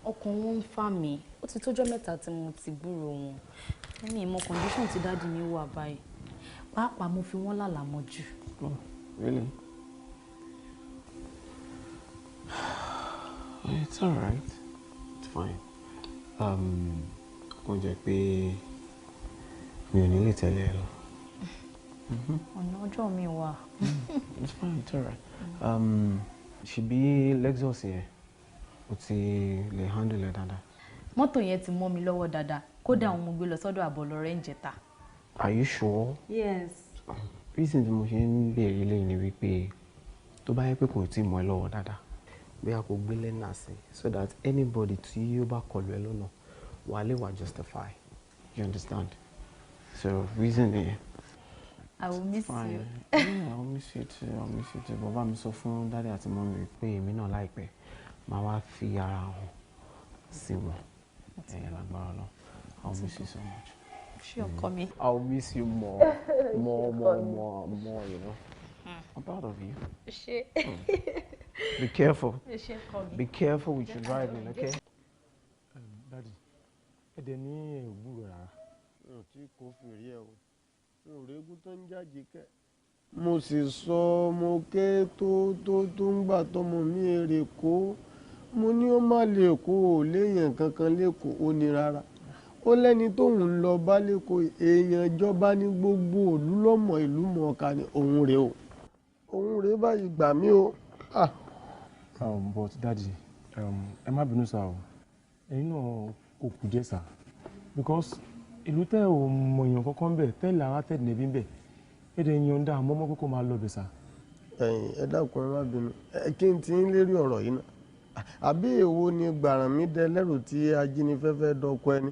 Ọkàn wọn ń fà mí. Ó ti tójọ́ mẹ́ta tí mo ti gbúrò wọn. Mi ì mọ condition tí daddy mi wà báyìí. Pàápàá mo fi wọ́n lálàá mọ́jú. Oh, really? It's all right. It's fine. Kò jẹ́ pé mi ò ní lè tẹ̀lé ẹ lọ. Ọ̀nà ọjọ́ mi wà. It's fine, it's all right. Ṣebí Lexus yẹn, o ti lè handle ẹ dáadáa. Mọ́tò yẹn ti mọ́ mi lọ́wọ́ dáadáa. Kódà òun mo gbé lọ sọ́dọ̀ àbọ̀lọ́rẹ́ ń jẹta. Are you sure? Yes. Reason tí mo ṣe ń béèrè lẹ́yìn ni wípé tó bá yẹ pé kò tí ì mọ́ ẹ lọ́wọ́ dáadáa, bí a kò gbé lẹ́nà sí so that anybody tí ó bá kọlù ẹ lọ́nà wà lè wà justify. You understand? So reason nìyẹn. I will miss Fine. you. Yeah, I will miss you too. I will miss you too. Bàbá mi sọ fún daddy àti mọ́mí pé èmi náà láìpẹ́ máa wá fi ara hàn sí wọn. Ẹ̀yin lágbára lọ. I will miss you so much. Ṣé ọkọ mi? I will miss you more, more, more, more, more, you know. I'm proud of you. Ṣé. Be careful. Ṣé ọkọ mi? Be careful with your driving, okay? Daddy, ẹ dẹ̀ ní òwúrọ̀ rárá. Mi ò tí kò fèrè ẹ o. Mi ò régún tó ń jáde kẹ́. Mo sì sọ mo ké tó tó tó ń gbà tọmọ mi èrè kó. Mo ní ó má lè kó o léèyàn kankan lẹ́kọ̀ọ́ ó ní rárá. Ó lẹ́ni tóun ń lọ bá lẹ́kọ̀ọ́ èèyàn ìjọba ní gbogbo ìlú lọ́mọ ìlú mọ̀ọ́ká ni òun rèé o. Òun rèé báyìí gbà mí o. Ah. But daddy, ẹ má bínú sá o. Ẹ̀yin náà kò kù díẹ̀ sá. Because ìlú tẹ́ ò mọ èèyàn kankan bẹ̀ tẹ́lẹ̀ ara tẹ́lẹ̀ níbí bẹ̀ ẹ dẹ̀ yọ̀ǹda àmọ́ mọ́ kókó máa lọ bẹ̀ sá. Ẹ̀yin ẹ dákun ẹ má bínú. Ẹ kí n ti ń lérí ọ̀rọ̀ yìí náà. Àbí èwo ni gbàràn mi dẹ lẹ́rù tí ajínigbé dọkọ ẹni?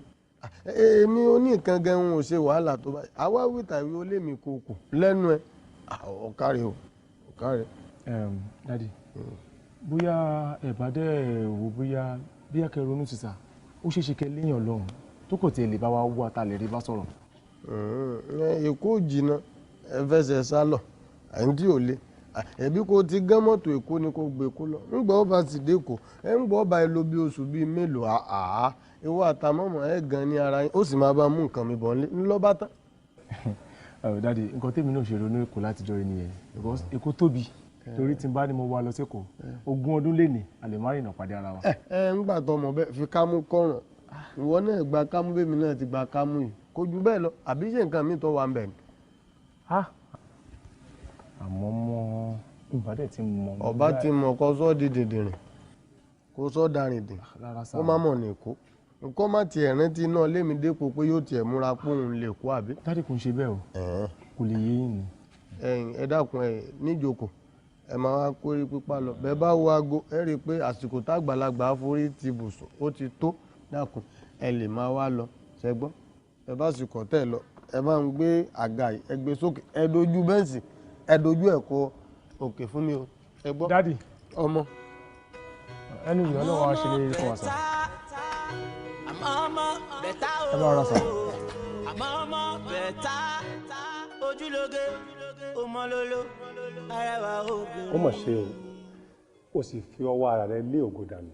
Èmi oníkan gan ń ò ṣe wàhálà tó báyìí. Àwa wíta ìwé ó lé mi kókò lẹ́nu ẹ. Ọ̀kárẹ̀ o, ọ̀kárẹ̀. Daddy, bóyá ẹ bá dẹ̀ wò bóyá bí akẹ́ ronú sí sá, ó ṣeé ṣe kẹ́ léèyàn lọ́hùn tó kò tiẹ̀ lè bá wa wá ta lè rí bá sọ̀rọ̀. Èkó jìnnà ẹ fẹsẹ̀ sá lọ, àyìn tí ò le. Ẹbí kò ti gán mọ́tò Èkó ni kò gbé kó lọ. Ńgbà ó bá sì dé Èkó, ẹ ń gbọ́ ọba ẹ lò bí oṣù bíi mélòó àá. Ìwọ àtàmọ́mọ́ ẹ gan ní ara yín, ó sì máa bá mú nǹkan mi bọ̀ ńlọ bá tán. Daddy, nǹkan tèmi náà ṣe ronú Èkó látijọ́ yìí nìyẹn because Èkó tóbi torí tí n bá ní mo wá lọ sÉkòó ogún ọdún lénìí a lè má rìnà pàdé ara wa. Ẹ ń gbà tọmọ bẹ́ẹ̀ fi kámú kọrùn ìwọ náà gba kámú bẹ́ẹ̀ mi náà ti gba kámú yìí kò ju bẹ́ẹ̀ lọ àbí ṣe nǹkan mi tó wà ń bẹ̀ ni. Àmọ́ mọ́ ìbá dẹ̀ ti mọ̀. Ọba ti mọ̀ kó sọ́ di dìndìnrìn kó sọ́ darin dìn kó má mọ̀ ní Èkó nǹkan má tiẹ̀ rántí náà lémi dépò pé yóò tiẹ̀ múra pé òun lè kó àbí. Daddy kò ń ṣe bẹ́ẹ̀ o kò lè yé yín ni. Ẹ̀yin ẹ dákun ẹ níjókòó ẹ máa wá kórí pípa lọ bẹ́ẹ̀ bá wo aago ẹ rí i pé àsìkò tágbàlagbà forí ti bùsùn ó ti tó dákun ẹ lè máa wá lọ ṣẹgbọ́n ẹ bá sì kọ́ tẹ̀ lọ ẹ máa ń gbé àga yìí ẹ gbé sókè ẹ dojú bẹ́ǹsì ẹ dojú ẹ̀ kọ òkè fún mi o ẹ gbọ́. Daddy ọmọ. Ẹnu ìyá Ọlọ́run á ṣe lérí fún wa sá. Ẹ bá rọra sá. Àmọ́ ọmọ bẹ̀ta ojúlóge ọmọlóló arẹwà obìnrin. Ó mà ṣe o, ó sì fi ọwọ́ ara rẹ lé ògo dànù.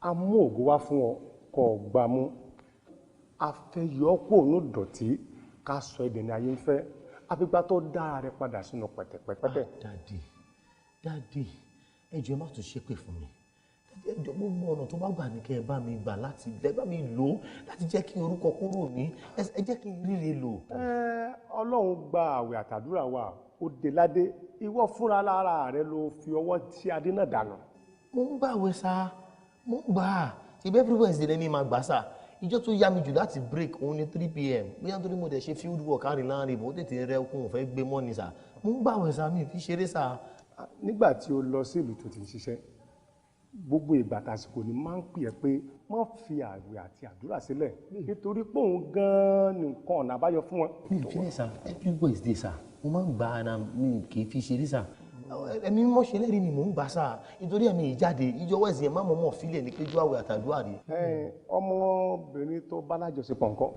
A mú ògo wá fún ọ kó o gbà mú. A fẹ́ yọ ọ́ kúrò ní ìdọ̀tí ká sọ ẹ̀dẹ̀ ní ayé ń fẹ́. Àfìgbà tó dára rẹ padà sínú pẹ̀tẹ̀pẹ̀tẹ̀. Daddy, Daddy, ẹ jọ̀ọ́ ẹ má tún ṣépè fún mi. Ẹ jọ̀ọ́ gbogbo ọ̀nà tó bá gbà ní kẹ́ ẹ bá mi gbà láti ẹ bá mi lò ó láti jẹ́ kí orúkọ kúrò ní ẹ jẹ́ kí n ríre lò. Ọlọ́run gba àwẹ̀ àtàdúrà wa, ó dé ládé, ìwọ fúnra lára rẹ ló fi ọwọ́ tí adé náà dànù. Mo ń gbàwẹ̀ sá, mo ń gbà á, ṣebí every Wednesday lẹ́ni máa gbà sá. Ìjọ tó yá mi jù láti break òun ní 3 p.m. bóyá nítorí mo dẹ̀ ṣe field work àárín láàrin ìbò ó tètè rẹ okun òun fẹ́ gbé mọ́ ni sá. Mo ń gbàwẹ̀ sá, mi ò fi ṣeré sá. Nígbà tí o lọ sí ìlú tó ti ń ṣiṣẹ́, gbogbo ìgbà tàsìkò ni máa ń pè ẹ́ pé má fi àwẹ̀ àti àdúrà sílẹ̀ nítorí pé òun gan-an ni nǹkan ọ̀nà àbáyọ fún wọn. Mi ò fi lẹ̀ sá, every Wednesday sá, mo máa ń gbà á mi kì í fi ṣeré sá. Ẹ̀mí mímọ́ ṣe lẹ́rìí ni mò ń gbà sá, nítorí ẹ̀mí ìjáde ìjọ Wednesday má mọ̀ mọ̀ fílẹ̀ ní péjú àwẹ̀ àtàdúrà rí. Ọmọbìnrin tó bá lájọṣepọ̀ ńkọ́?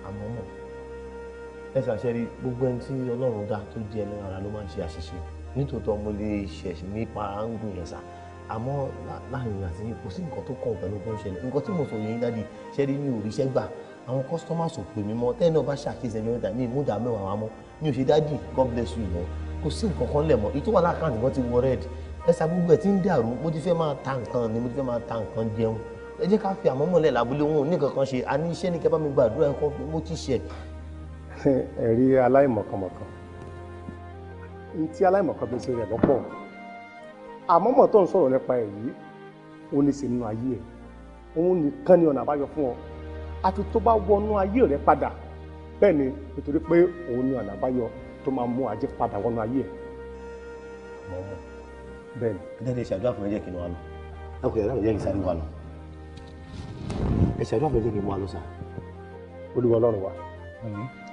Àmọ́ mọ̀ ẹ ṣàṣẹ́rí gbogbo ẹni tí Ọlọ́run dá tó jẹ́ ẹlẹ́ran ara ló máa ń ṣe àṣìṣe. Nítòótọ́ mo lè ṣẹ̀ nípa áńgùn yẹn sá, àmọ́ láàrin àti kò sí nǹkan tó kàn pẹ̀lú bó ń ṣẹlẹ̀. Nǹkan tí mo sọ yẹn Daddy, ṣẹ́rí mi ò ríṣẹ́ gbà, àwọn customers ò pè mí mọ́. Tẹ́ẹ̀ náà bá ṣàkíyèsí ẹni mẹ́ta mi ìmúdà mẹ́wàá wa mọ́, mi ò ṣe Daddy God bless you mọ́, kò sí nǹkan kan lẹ̀ mọ́. Èyí tó wà lákàntì kan ti wọ red ẹ sá, gbogbo ẹ̀ ti ń dàrú. Mo ti fẹ́ máa ta nǹkan ni, mo ti fẹ́ máa ta nǹkan jẹun. Ẹ jẹ́ ká fi àmọ́mọ́lẹ̀ lábúlé, wọn ò ní nǹkan kan ṣe, a ní iṣẹ́ ní kẹ́ bá mi gbàdúrà ẹ̀kọ́ mo ti ṣẹ̀. Ẹ̀rí aláìmọ̀kànmọ̀kàn n tí aláìmọ̀kàn fi ṣe rẹ̀ lọ́pọ̀. Àmọ́mọ́ tó ń sọ̀rọ̀ nípa ẹ̀ yìí, ó ní í ṣe nínú ayé ẹ̀, òun nìkan ni ọ̀nà àbáyọ fún ọ, àfi tó bá wọnú ayé rẹ padà. Bẹ́ẹ̀ ni, nítorí pé òun ni ọ̀nà àbáyọ tó máa mú ajé padà wọnú ayé ẹ̀. Àmọ́mọ́ bẹ́ẹ̀ ni. Daddy, ẹ ṣàdúrà fún mi, jẹ́ kí n wá lọ. Ẹ kò yàrá mi, jẹ́ kí n sáré wá lọ. Ẹ ṣàdúrà fún mi, jẹ́ kí n wá lọ sá. Olúwa Ọlọ́run wa,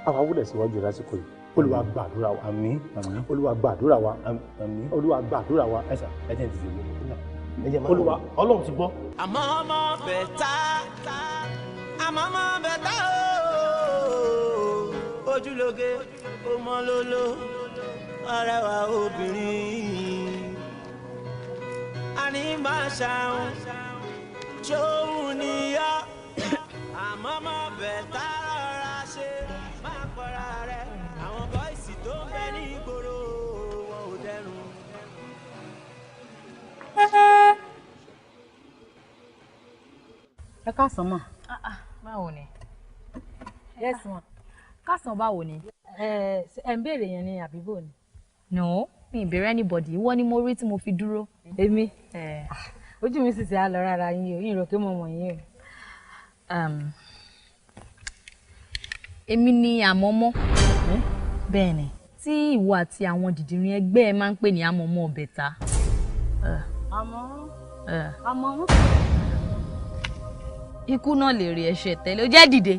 àwa wúlẹ̀ síwájú lásìkò yìí. Olúwa gbàdúrà wa. Àmín, àmín. Olúwa gbàdúrà wa. Àmín. Olúwa gbàdúrà wa. Ẹ sà, ẹ jẹ́ n tètè lọ. Ẹ jẹ́ máa Olúwa. Ọlọ́run ti gbọ́. Àmọ́ ọmọ bẹ̀tà, àmọ́ ọmọ bẹ̀tà ooo, ojúlóge ọmọ lólo, arẹwà obìnrin, àní máa ṣàwọn ṣóhun níyà. Àmọ́ ọmọ bẹ̀tà rọra ṣe máa pọ̀ra rẹ̀, àwọn bọ́ìsì tó ń bẹ ní ìgboro wọn ò dẹrùn. Ẹ káàsán mọ̀. Báwo ni? Yes ma. Káàsán, báwo ni? Ẹ ẹ ń béèrè yẹn ni àbí bò ni? No, mi ì béèrè anybody. Ìwọ ni mo rí tí mo fi dúró. Èmi? Ojú mi sì ti á lọ rárá yín o, yín rò pé mo mọ̀ yín o. Èmi ni Àmọ́mọ́. Bẹ́ẹ̀ ni. Tí ìwọ àti àwọn dìdìrín ẹgbẹ́ ẹ máa ń pè ní Àmọ́mọ́ Bẹ̀tà. Àmọ́ àmọ́. Ikú náà lè rí ẹ̀ṣẹ̀ tẹ́lẹ̀, ó jẹ́ dìde.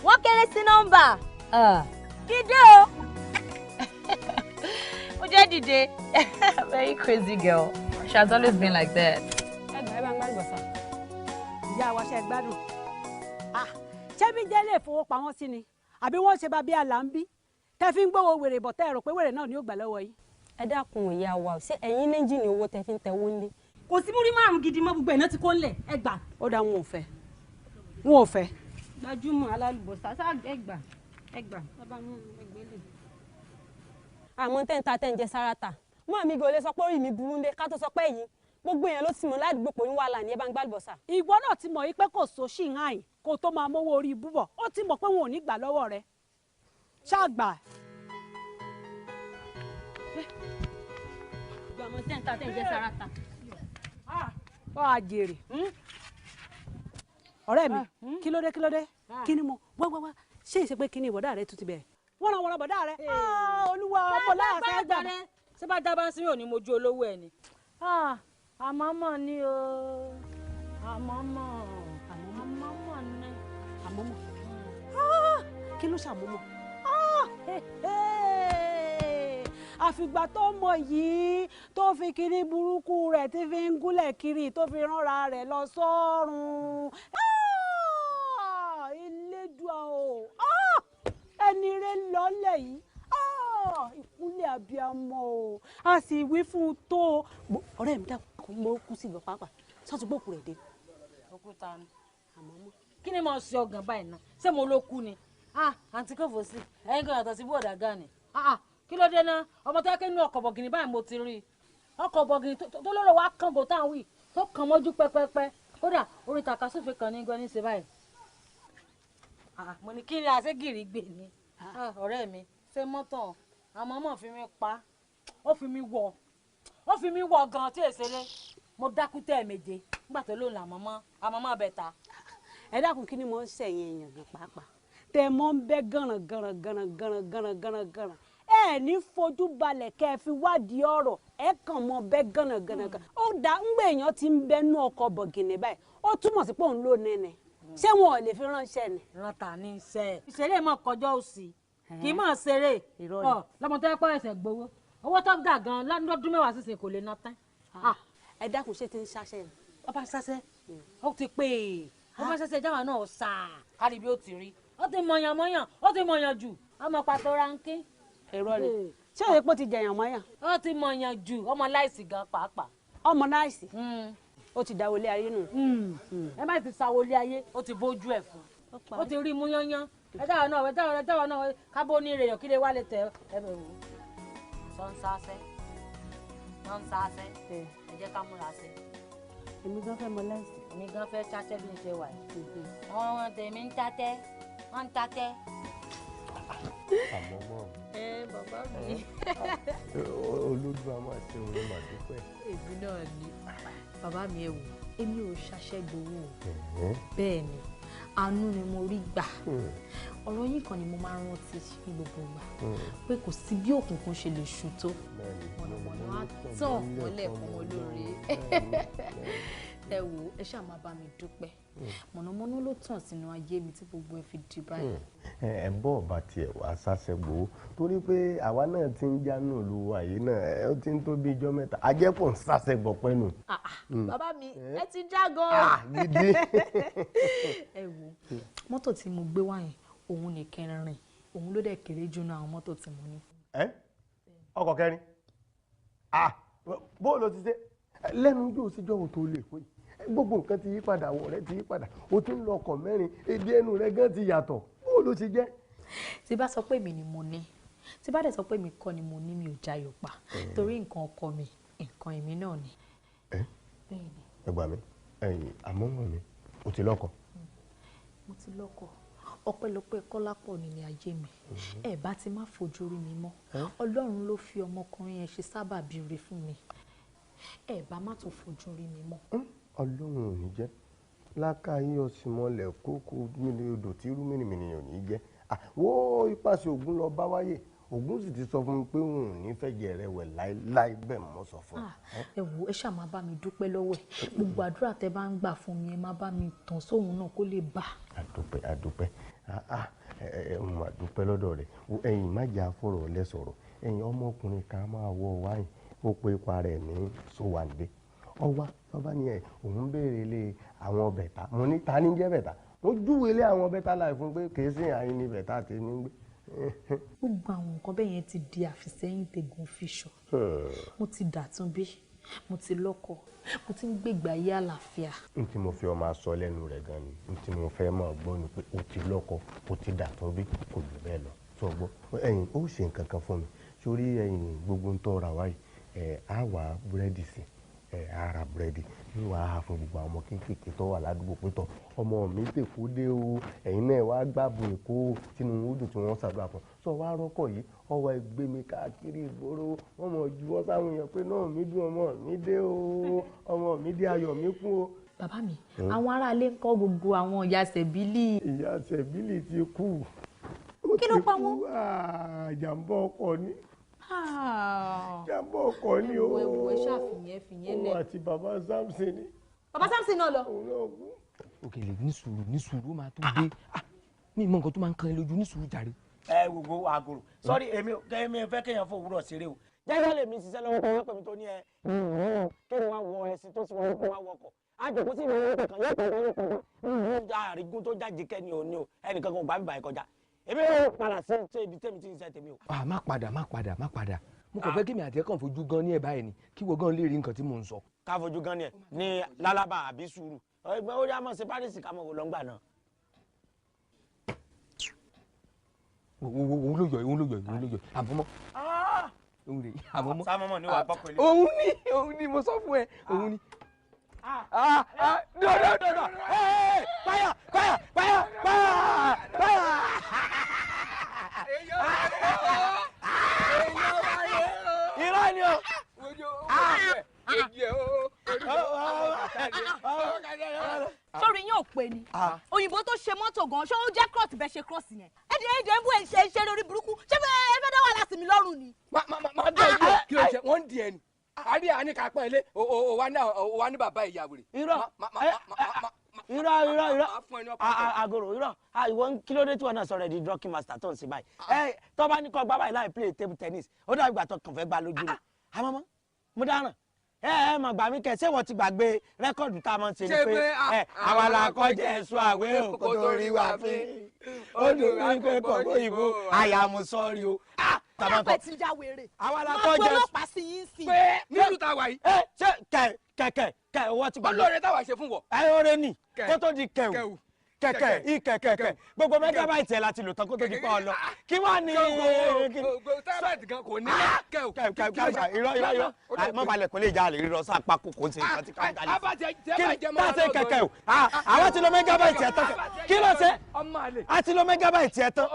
Wọ́n kéré sí nọ́mbà. Dìde o. Ó jẹ́ dìde. Very crazy girl. She has always been like that. Ẹ gbà, ẹ bá ń gbàgbọ́ sá. Ìyá wa, ṣe gbádùn? Ṣé bí jẹ́ lè fowópamọ́ sí ni àbí wọ́n ṣe bá bí àlà ń bí tẹ́ fi ń gbówó wèrè bọ̀, tẹ́ ẹ rò pé wèrè náà ni ó gbà lọ́wọ́ yìí? Ẹ dákun ìyá wa, ò ṣé ẹ̀yin méjì ní owó tẹ́ fi ń tẹ̀wó ńlé. Kò sí múrí márùn gidi mọ́, gbogbo ẹ̀ náà ti kó ńlẹ̀. Ẹ gbà. Ó dá, wọn ò fẹ́, wọn ò fẹ́. Gbajúmọ̀ alálùbọ̀sà ṣá, ẹ gbà, ẹ gbà, bàbá mi ẹgbẹ́ lè. Àmọ́ tẹ́ ń ta tẹ́ ń jẹ sáràtà mọ́ mi gò lè sọ pé orí mi burú ńlé, ká tó sọ pé ẹ̀yin gbogbo èèyàn ló ti mọ̀ ládùúgbò pé ní wàhálà ní. Ẹ bá ń gbàlùbọ̀sà. Ìwọ náà ti mọ̀ yí pé kò sóṣì hàn yín kó tó máa mówó orí ibú bọ̀. Ó ti mọ̀ pé wọn ò ní gbà lọ́wọ́ rẹ̀, ṣáà gbà. Àmọ́ tẹ́ ń ta tẹ́ ń jẹ sáràtà. Ọ àjèrè ọ̀rẹ́ mi, kí ló dé? Kí ló dé? Kí ni mo wá wá wá ṣé ìṣe pé kí ni ìbọ̀dá rẹ tún ti bẹ̀rẹ̀ wọ́n náà wọ́n náà bọ̀dá rẹ? Olúwa ọmọ láàṣẹ gbà. Ṣé bá dábàá sí òní mojú olówó ẹ ni. Àmọ́mọ́ ni o, àmọ́mọ́, àmọ́mọ́ ni. Àmọ́mọ́, kí ló ṣàmọ́mọ́? Àfìgbà tó mọ yìí tó fi kiri burúkú rẹ̀ tí fi ń gúnlẹ̀ kiri tó fi ránra rẹ̀ lọ sọ́run. Elédùà o, ẹni rẹ̀ lọ́lẹ̀ yìí, ìkúnlẹ̀ abiyamọ o, a sì wí fún un tó. Ọ̀rẹ́ mi, dákun, mo kú sí ìgbà pàápàá. Sọ́tún gbòkú rẹ̀ dé. Òkúta ni. Kí ni mo ṣe ọgàn báyìí náà? Ṣé mo ló kú ni? Àǹtí kò fò sí. Ẹ̀yin kan yàtọ̀ sí bọ̀dà gan ni. Kí ló dé náà? Ọmọ tó yẹ kí inú ọkọ̀ bọ̀gìnì báyìí mo ti rí i. Ọkọ̀ bọ̀gìnì tó lọ́rọ̀ wá kàn bò táwọn wì tó kàn mọ́jú pẹ́pẹ́pẹ́. Kódà orin tàkasúfè kan ní gan ní ṣe báyìí. Mo ní kí ni àṣegìrì gbè ni? Ọ̀rẹ́ mi ṣé mọ́tàn àmọ́ mọ̀ fi mi pa ó fi mi wọ̀ ó fi mi wọ̀ gan tí èsèré mo dákú tẹ́ méje nígbà tó lóun àmọ́mọ́ bẹ̀ ta. Ẹ dákun, kí ni mo ń sẹ̀yìn èèyàn gan pàápàá tẹ mọ́ ń bẹ́ gànràn gànràn gànràn gànràn gànràn gànràn gànràn, ẹ ní fojú balẹ̀ kẹ́ ẹ fi wádìí ọ̀rọ̀, ẹ kàn mọ́ bẹ́ gànràn gànràn gànràn. Ó dá ńgbà èèyàn ti ń bẹ́nu ọkọ̀ bọ̀gìnì báyìí, ó túmọ̀ sí pé òun ló nẹ́nẹ̀, ṣé wọn ò lè fi ránṣẹ́ ni. Rántà ní í ṣe ìṣeré mọ̀ kọjọ́ òsì kì í mọ̀ ṣeré lọ́mọ tó yẹ pé ẹsẹ̀ gbowó owó tó dà gan lọ́dún mẹ́wàá sísìn kò lè ná tán. Ẹ dákun, ṣé ti ń ṣaṣẹ́ ni. Ọba ṣaṣẹ́ ó ti pè é, ọba ṣaṣẹ́ jáwa náà sà kárí bí ó ti rí, ó ti mọ̀yàn mọ̀yàn, ó ti mọ̀yàn jù, ọmọ pàtó ránkín. Èrò ni ṣé òye pé ó ti jẹyàn mọ́yàn. Ó ti mọ̀yàn jù, ọmọ láìsí gan pàápàá. Ọmọ láìsí ó ti dáwọlé ayé nù. Ẹ má ti sáwọlé ayé, ó ti bójú ẹ̀ fún, ó ti rí mú yányán. Ẹ dáwọ náà, ẹ dáwọ, ẹ dáwọ náà, kábó ní ìrèyàn kí lè wá lè tẹ ẹ bẹ̀ wò. Sọ́nsáṣẹ́ sọ́nsáṣẹ́, ẹ jẹ́ ká múra sí. Èmi gan fẹ́ mọ láìsí. Èmi gan fẹ́ ṣaṣẹ́ bí n ṣe wà yìí. Wọ́n tèmi ń tatẹ́, wọ́n ń tatẹ́. Àmọ́ mọ́. Ẹ bàbá mi. Olójú a máa ṣe òun mà dúpẹ́. Èmi náà ni bàbá mi, ẹ wò, èmi ò ṣaṣẹ́ gbowó o. Bẹ́ẹ̀ ni, àánú ni mo rí gbà. Ọ̀rọ̀ yín kan ni mo máa ń rántí ní gbogbo ìgbà pé kò sí bí òkùnkùn ṣe lè ṣú tó, mọ̀nàmọ́ná á tàn mọ́lẹ̀ fún wọn lóore. Ẹ wò, ẹ ṣáà máa bá mi dúpẹ́, mọ̀nàmọ́ná ló tàn sínú ayé mi tí gbogbo ẹ fi di báyìí. Ẹ bọ́ ọba tiẹ̀ wá sáṣẹ́ gbowó torí pé àwa náà ti ń jánu lu àyè náà, ẹ ó ti ń tó bí ijọ́ mẹ́ta ajẹ́pọ̀ ń sáṣẹ́ gbọ̀pẹ́ nù. Bàbá mi, ẹ ti já gan. Gidi. Ẹ wò, mọ́tò tí mo gbé wá yẹn òun ní kẹrin, òun ló dẹ̀ kéré jù náà àwọn mọ́tò tí mo ní. Ẹ ọkọ̀ kẹrin, bó ló ti ṣe lẹ́nu ojú òsíjọ́ wo tó lè pé gbogbo nǹkan ti yí padà, àwọ̀ rẹ ti yí padà, o ti ń lọ ọkọ̀ mẹ́rin, èdè ẹnu rẹ gan ti yàtọ̀, bó ló ti jẹ́. Tí bá sọ pé mi ni mo ní, tí bá dẹ̀ sọ pé mi kọ́ ni mo ní, mi ò jayò pa, torí nǹkan ọkọ mi, nǹkan èmi náà ni. Ẹ ẹ gbà mí, ẹ̀yin àmọ́ mọ̀ mi, o ti lọ́kọ. Mo ti lọ́kọ, ọpẹ́lọpẹ́ Kọ́lápọ̀ nílé ayé mi. Ẹ bá ti má fojú rí mi mọ́, Ọlọ́run ló fi ọmọkùnrin yẹn ṣe sábàbí rere fún mi, ẹ bá má tún fojú rí mi mọ́. Ọlọ́run ò ní jẹ́ lákàáyé ọ̀sìnmọ̀lẹ̀ kókó nílé odò tí irú mìnìmìnì ò ní jẹ́. Wo ipasẹ̀ Ògún lọ bá wáyé, Ògún sì ti sọ fún mi pé òun ò ní fẹ́ jẹ rẹ wẹ̀ láéláé, bẹ́ẹ̀ mọ́ sọ fún un. Ẹ wo, ẹ ṣáà máa bá mi dúpẹ́ lọ́wọ́ ẹ̀, gbogbo àdúrà tẹ bá ń gbà fún mi, ẹ má bá mi tàn sóhun náà kó lè bà. Àdúpẹ́ àdúpẹ́, ẹ mo àdúpẹ́ lọ́dọ̀ rẹ̀. Ẹ̀yin má jẹ́ àfọ̀rọ̀ lẹ́sọ̀rọ̀, ẹ̀yin ọmọkùnrin kan máa wọ wáyìn, ó pe ipa rẹ̀ ní Sówàndé, ọwá lọ́ba ni ẹ̀ òun béèrè lé àwọn bẹ̀tà, mo ní ta ní jẹ́ bẹ̀tà, mo júwe lé àwọn bẹ̀tà láì fún pé kì í sí àyín ní bẹ̀tà tèmi ń gbé. Gbogbo àwọn nǹkan bẹ́ẹ̀ yẹn ti di àfisẹ́yìn tẹ̀gùn fiṣọ. Mo ti dàtún bí, mo ti lọ́kọ, mo ti ń gbègbè ayé àlàáfíà. N tí mo fi ọmọ aṣọ lẹ́nu rẹ̀ gan ni, n tí mo fẹ́ máa gbọ́ ni pé o ti lọ́kọ, o ti dàtún bí, kò jù bẹ́ẹ̀ lọ. Sọ gbọ́, ẹ̀yin ó ṣe nǹkan kan fún mi sórí ẹ̀yin gbogbo ń tọ́ra wáyé, ẹ̀ á wà búrẹ́dì sí, ẹ̀ á ra búrẹ́dì ní wàá fún gbogbo àwọn ọmọ kéékèèké tó wà ládùúgbò pé tọ̀ ọmọ mi tèkó dé o, ẹ̀yin náà wàá gbàbọ̀ èkó tínú ó dùn tí wọ́n ṣàdúrà fún. Sọ wá rọ́kọ̀ yìí ọwọ́ ẹgbẹ́ mi káàkiri ìgboro, wọ́n mọ̀ ju wọ́n sáwọn èèyàn pé náà mi dùn, ọmọ mi dé o, ọmọ mi dé, ayọ̀ mi kún o. Bàbá mi, àwọn aráalé ń kọ́ gbogbo àwọn ìyá Sẹ̀bílì. Ìyá Sẹ̀bílì ti kú. Kí ló pa wọ́n? Ìjàmbá ọkọ̀ ni. Ìjàmbá ọkọ̀ ni o. Ewu ẹ ṣàfihàn fìyẹn lẹ. Òun àti bàbá Samson ni. Bàbá Samson náà lọ. Òun náà kú. Òkèlè ní sùúrù, ní sùúrù, ó máa tó dé. Mi mọ nǹkan tó máa ń kan ẹ lójú, ní sùúrù jàre. Ẹ gbogbo àgòrò sọrí, èmi fẹ́ kéèyàn fún òwúrọ̀ ṣeré o. Jẹ́jẹ́ lèmi ṣiṣẹ́ lọ́wọ́ kan wọ́n pè mí tó ní ẹ kí ni wọ́n wọ ẹṣin tó sì wọ́n kó wọ́n wọkọ̀. Àjòkó sí ìwé owó kankan yóò kọ̀ọ̀kan yóò kọ̀ọ̀kan. Àrígún tó jáde kẹ́ni òní o, ẹnìkan kan ò bá mi bàyẹ̀ kọjá. Èmi yóò padà sí ibi tẹ́mi tí ń ṣe tèmi o. Má padà, má padà, má padà, Mo kàn fẹ́ kí mi àti ẹ̀ kàn fojú gan ní ẹ̀ báyìí ni kí wọ́n gan lè rí nǹkan tí mò ń sọ. Ká fojú gan ni ẹ ní lálábà àbí sùúrù ẹgbẹ́ orí àmọ́ ṣe Paris ká mọ̀ wò lọ́ngbà náà. Òun ló yọ, òun ló yọ, òun ló yọ, àmọ́mọ́. Òun rè àmọ́mọ́. Sámọ́mọ́ ni wàá bọ́ pẹ̀lú. Òun ni, òun ni mo sọ fún ẹ, òun ni. No no no no, fire fire fire fire fire. Irọ́ ni o. Sórí yín ò pé ni òyìnbó tó ṣe mọ́tò gan ṣé ó jẹ́ cross bẹ́ẹ̀ ṣe cross yẹn ẹ̀dẹ̀ ń bú ẹ̀ ṣe lórí burúkú ṣé ẹ fẹ́ dá wàhálà sí mi lọ́rùn ni. Má dá ìlú ẹ kí ló ṣe wọ́n ń di ẹni àrí àní ká pọ́n ilé o wa ní bàbá ìyá wèrè. Irọ́ irọ́ irọ́ irọ́ agoro irọ́ ìwọ kí ló dé tí wọn náà sọ̀rọ̀ ẹ̀ di drug master tó ń ṣe báyìí ẹ tó bá ní kọ́ gbá báyìí láì play table tennis ó dàbí ìgbà tó kàn fẹ́ gbá lójú ni àmọ́mọ́ mo dáràn ẹ ẹ mà gbà mí kẹ ṣé wọ́n ti gbàgbé rẹ́kọ̀dù tá a máa ń ṣe ni pé ẹ àwa la kọjá ẹ̀sùn àwẹ̀ òkò tó rí wa fín ó dùn mí pé kọ̀ọ̀kọ̀ òyìnbó àyàmú sọ́ọ̀rì o. Pápẹ́ ti ya wèrè. Àwa la Máa kọjá pe ọlọ́pàá sí yín sí. Pé nílùú tá a wà yìí. Ẹ ṣé kẹ kẹkẹ kẹ owó ti gbàgbé. Olóore táwa ṣe fún wọ. Ẹ oore ni kó tó di kẹwù kẹkẹ ikẹkẹkẹ gbogbo mẹgàbáìtì ẹ láti lò tán kó tó di pa ọ lọ kí wàá ní. Gbogbo tẹ́rábáìtì gan kò ní kẹwù. Kẹwù irọ́ irọ́ irọ́ mọ balẹ̀ kò lè já àlè rírọ sápá kò kò ṣe nǹkan tí káwọn jalè kí ni tá a ṣe kẹkẹ o àwọn ti lo mẹgàbáìtì ẹ tán kí ló ṣe a ti lo mẹgàbáìtì ẹ tán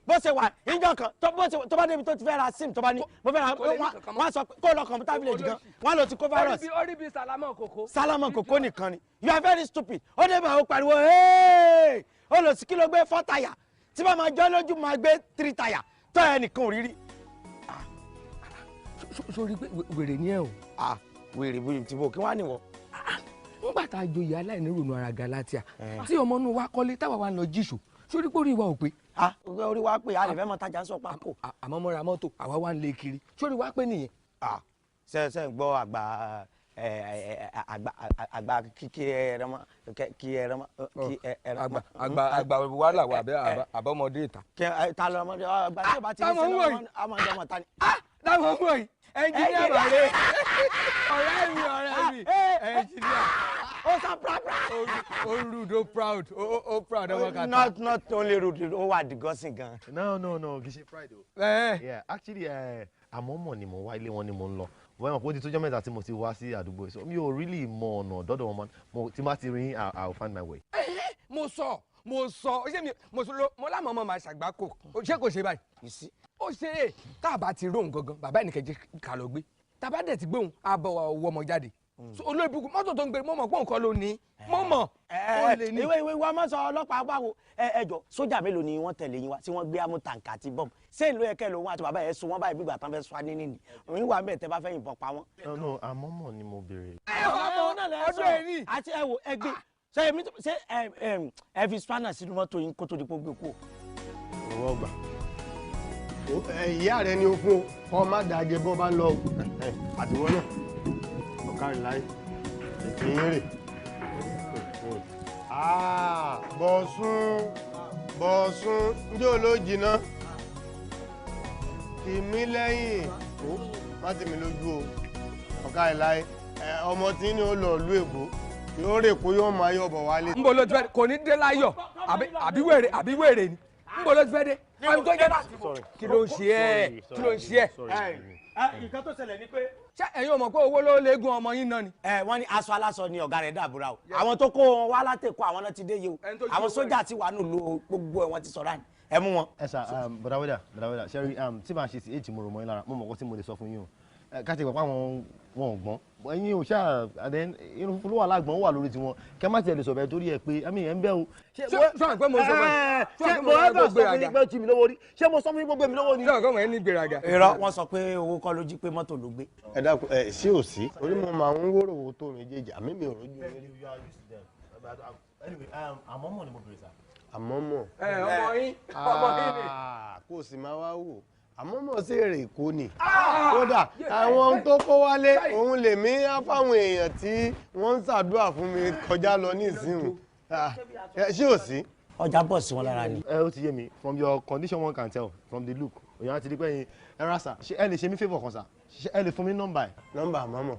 bó ṣe wà ìjọ kan tó bá débi tó ti fẹ́ ra sim tó bá ní mo fẹ́ ra wọ́n sọ kó lọ kọ̀ǹpútà village gan wọ́n lọ ti kó virus. Orí bíi sálámọ̀ kòkó. Sálámọ̀ kòkó nìkan ni you are very stupid ó dé bá ó pariwo hey ó lọ sí kí ló gbé 4 tire tí bá máa jọ́ lójú máa gbé 3 tire tó ẹ nìkan ò rí rí. Sórí pé wèrè ni ẹ o. Wèrè bóyá tí bò kí wọ́n á nìwọ. Nígbà tá a joyè aláìnírònú ara Galatia tí ọmọ inú wa kọ́lé táwa wa ń lọ jíṣò sórí pé orí wa ò pé. Orí wa pé a lè fẹ́ mọ tajà sọ pákó. Àmọ́ mo ra mọ́tò àwa wa ń lé kiri sórí wa pé nìyẹn. Ṣe ń gbọ́ àgbà àgbà kí ẹran mọ kí ẹran mọ kí ẹran mọ. Àgbà àgbà wàhálà wà bẹ àbọ̀mọdé ìta. Kí ta lọ ọmọdé àgbà tí o bá ti ní sẹ́lẹ̀ ọmọdé ọmọ ta ni. Táwọn ń wọ̀ yìí ẹnjìníà bàrẹ̀ ọ̀rẹ́ mi ẹnjìníà. Ó sá prapra. Ó rude ó proud ó proud ọmọ kàtà. Not only rude ó wà disgusting gan. No no no kì í ṣe pride o. Yeah actually àmọ́mọ́ ni mò ń wá ilé wọn ni mò ń lọ wọ́n mọ̀ pé ó ti tójọ́ mẹ́ta tí mo ti wá sí àdúgbò yìí so mi ò really mọ ọ̀nà dọ́dọ̀ wọn mọ́ tí má ti rí I will find my way. Mo sọ ṣé mi mo sọ mo lámọ̀ ọmọ màá ṣàgbákò ṣé kò ṣe báyìí. Ó ṣe é tá a bá ti róhùn gangan bàbá ẹnìkejì kà lọ gbé tá a bá dẹ̀ ti gbé òun á bọ̀ wọ ọmọ jáde olórí burúkú mọ́tò tó ń gbé mo mọ̀ pé nǹkan ló ní mo mọ̀ ó lè ní. Ìwé ìwé wa máa sọ ọlọ́pàá báwo ẹ jọ sójà mélòó ni wọ́n tẹ̀lé yín wá tí wọ́n gbé amú tàǹkà àti bọ́ọ̀mù ṣé ìlú ẹ̀kẹ́ lòun àti bàbá ẹ̀ sùn wọ́n báyìí gbígbà tán fẹ́ sọ ní nìyí òun wà mẹ́ẹ̀ tẹ́ bá fẹ́ yìnbọn pa wọ́n. No no àmọ́mọ́ ni mo béèrè. Ọdún ẹ̀ ní. Àti ẹ wo ẹ gbé ṣé ẹ fi spanner sínú mọ́tò yín kó tó di pé ó gbé kú. Owó ọgbà ìyá rẹ ni o fún o kọ́ má dàjẹ́ bọ́ bá ń lọ àtiwọ́ náà ọ̀kárin láyé ìpín rè. Bọ̀sún Bọ̀sún njẹ́ olójì náà tì mí lẹ́yìn ó má tì mí lójú o ọ̀kárin láyé ọmọ tí ní ó lọ ìlú èbó yóò rè kó yóò máa yọ̀ bọ̀ wálé. Nbo ló ti fẹ́ kò ní dé láyọ̀ àbí wèrè àbí wèrè ni nbo ló ti fẹ́ dé ọmọ tó jẹ́ kí ló ń ṣe ẹ́ kí ló ń ṣe ẹ́. Nǹkan tó ṣẹlẹ̀ ni pé. Ṣé ẹ̀yin ò mọ̀ pé owó ló léegun ọmọ yín náà ni. Ẹ wọ́n ní aṣọ aláṣọ ni ọ̀gá rẹ̀ dàbúrà o àwọn tó kó wọn wá látẹ̀kọ́ àwọn náà ti dé yìí o àwọn sójà ti wà nílùú gbogbo ẹ̀ wọ́n ti sọ̀rọ̀ àná ẹ mú wọn. Ẹ sà bọ̀dá wẹ́dà bọ̀dá wẹ́dà ṣẹ́rí tí màá ṣe sí èjì mo rò mọ́ yín lára mo mọ̀ kó tí mo lè sọ fún yín o káti ìgbà pàwọn wọn ò gbọ́n ẹ̀yin ò ṣáà àdé irun funfun ló wà lágbọ̀n wà lórí tiwọn kẹ má tiẹ̀ lè sọ̀bẹ̀ torí ẹ pé ẹ̀mí ẹ̀ ń bẹ́ o. Ṣé sọ pé mo sọ fún ẹ ṣé mo ẹ bá sọ fún yín pé ó jí mi lówó rí ṣé mo sọ fún yín gbogbo mi lówó ni. Ṣé ọ̀gá wọn ní gbéraga. Irọ́ wọ́n sọ pé owó kọ́ ló jí pé mọ́tò ló gbé. Ẹ dákun ẹ sí ò sí orí mo máa ń wóró owó tó méjèèjì àmì mi ò rójú mi rí. Àmọ́mọ́ ni mo bèrè sá. Àmọ́mọ́. Ọmọ yín ọmọ yín ni. Kò sì máa wá wò àmọ́ mọ̀ sí èrè èkó ni kódà àwọn ohun tó kó wálé òun lèmi á fáwọn èèyàn tí wọ́n ń ṣàdúrà fún mi kọjá lọ nísìnyí ṣé ò sí. Ọjà bọ̀ sí wọn lára ni. Ẹ ó ti yé mi from your condition one can tell from the look òyìn àti dípẹ́ yín Ẹ ra sà, ṣé ẹ lè ṣe mí favour kan sà? Ṣé ẹ lè fún mi nọ́mbà ẹ̀? Nọ́mbà mọ́mọ́.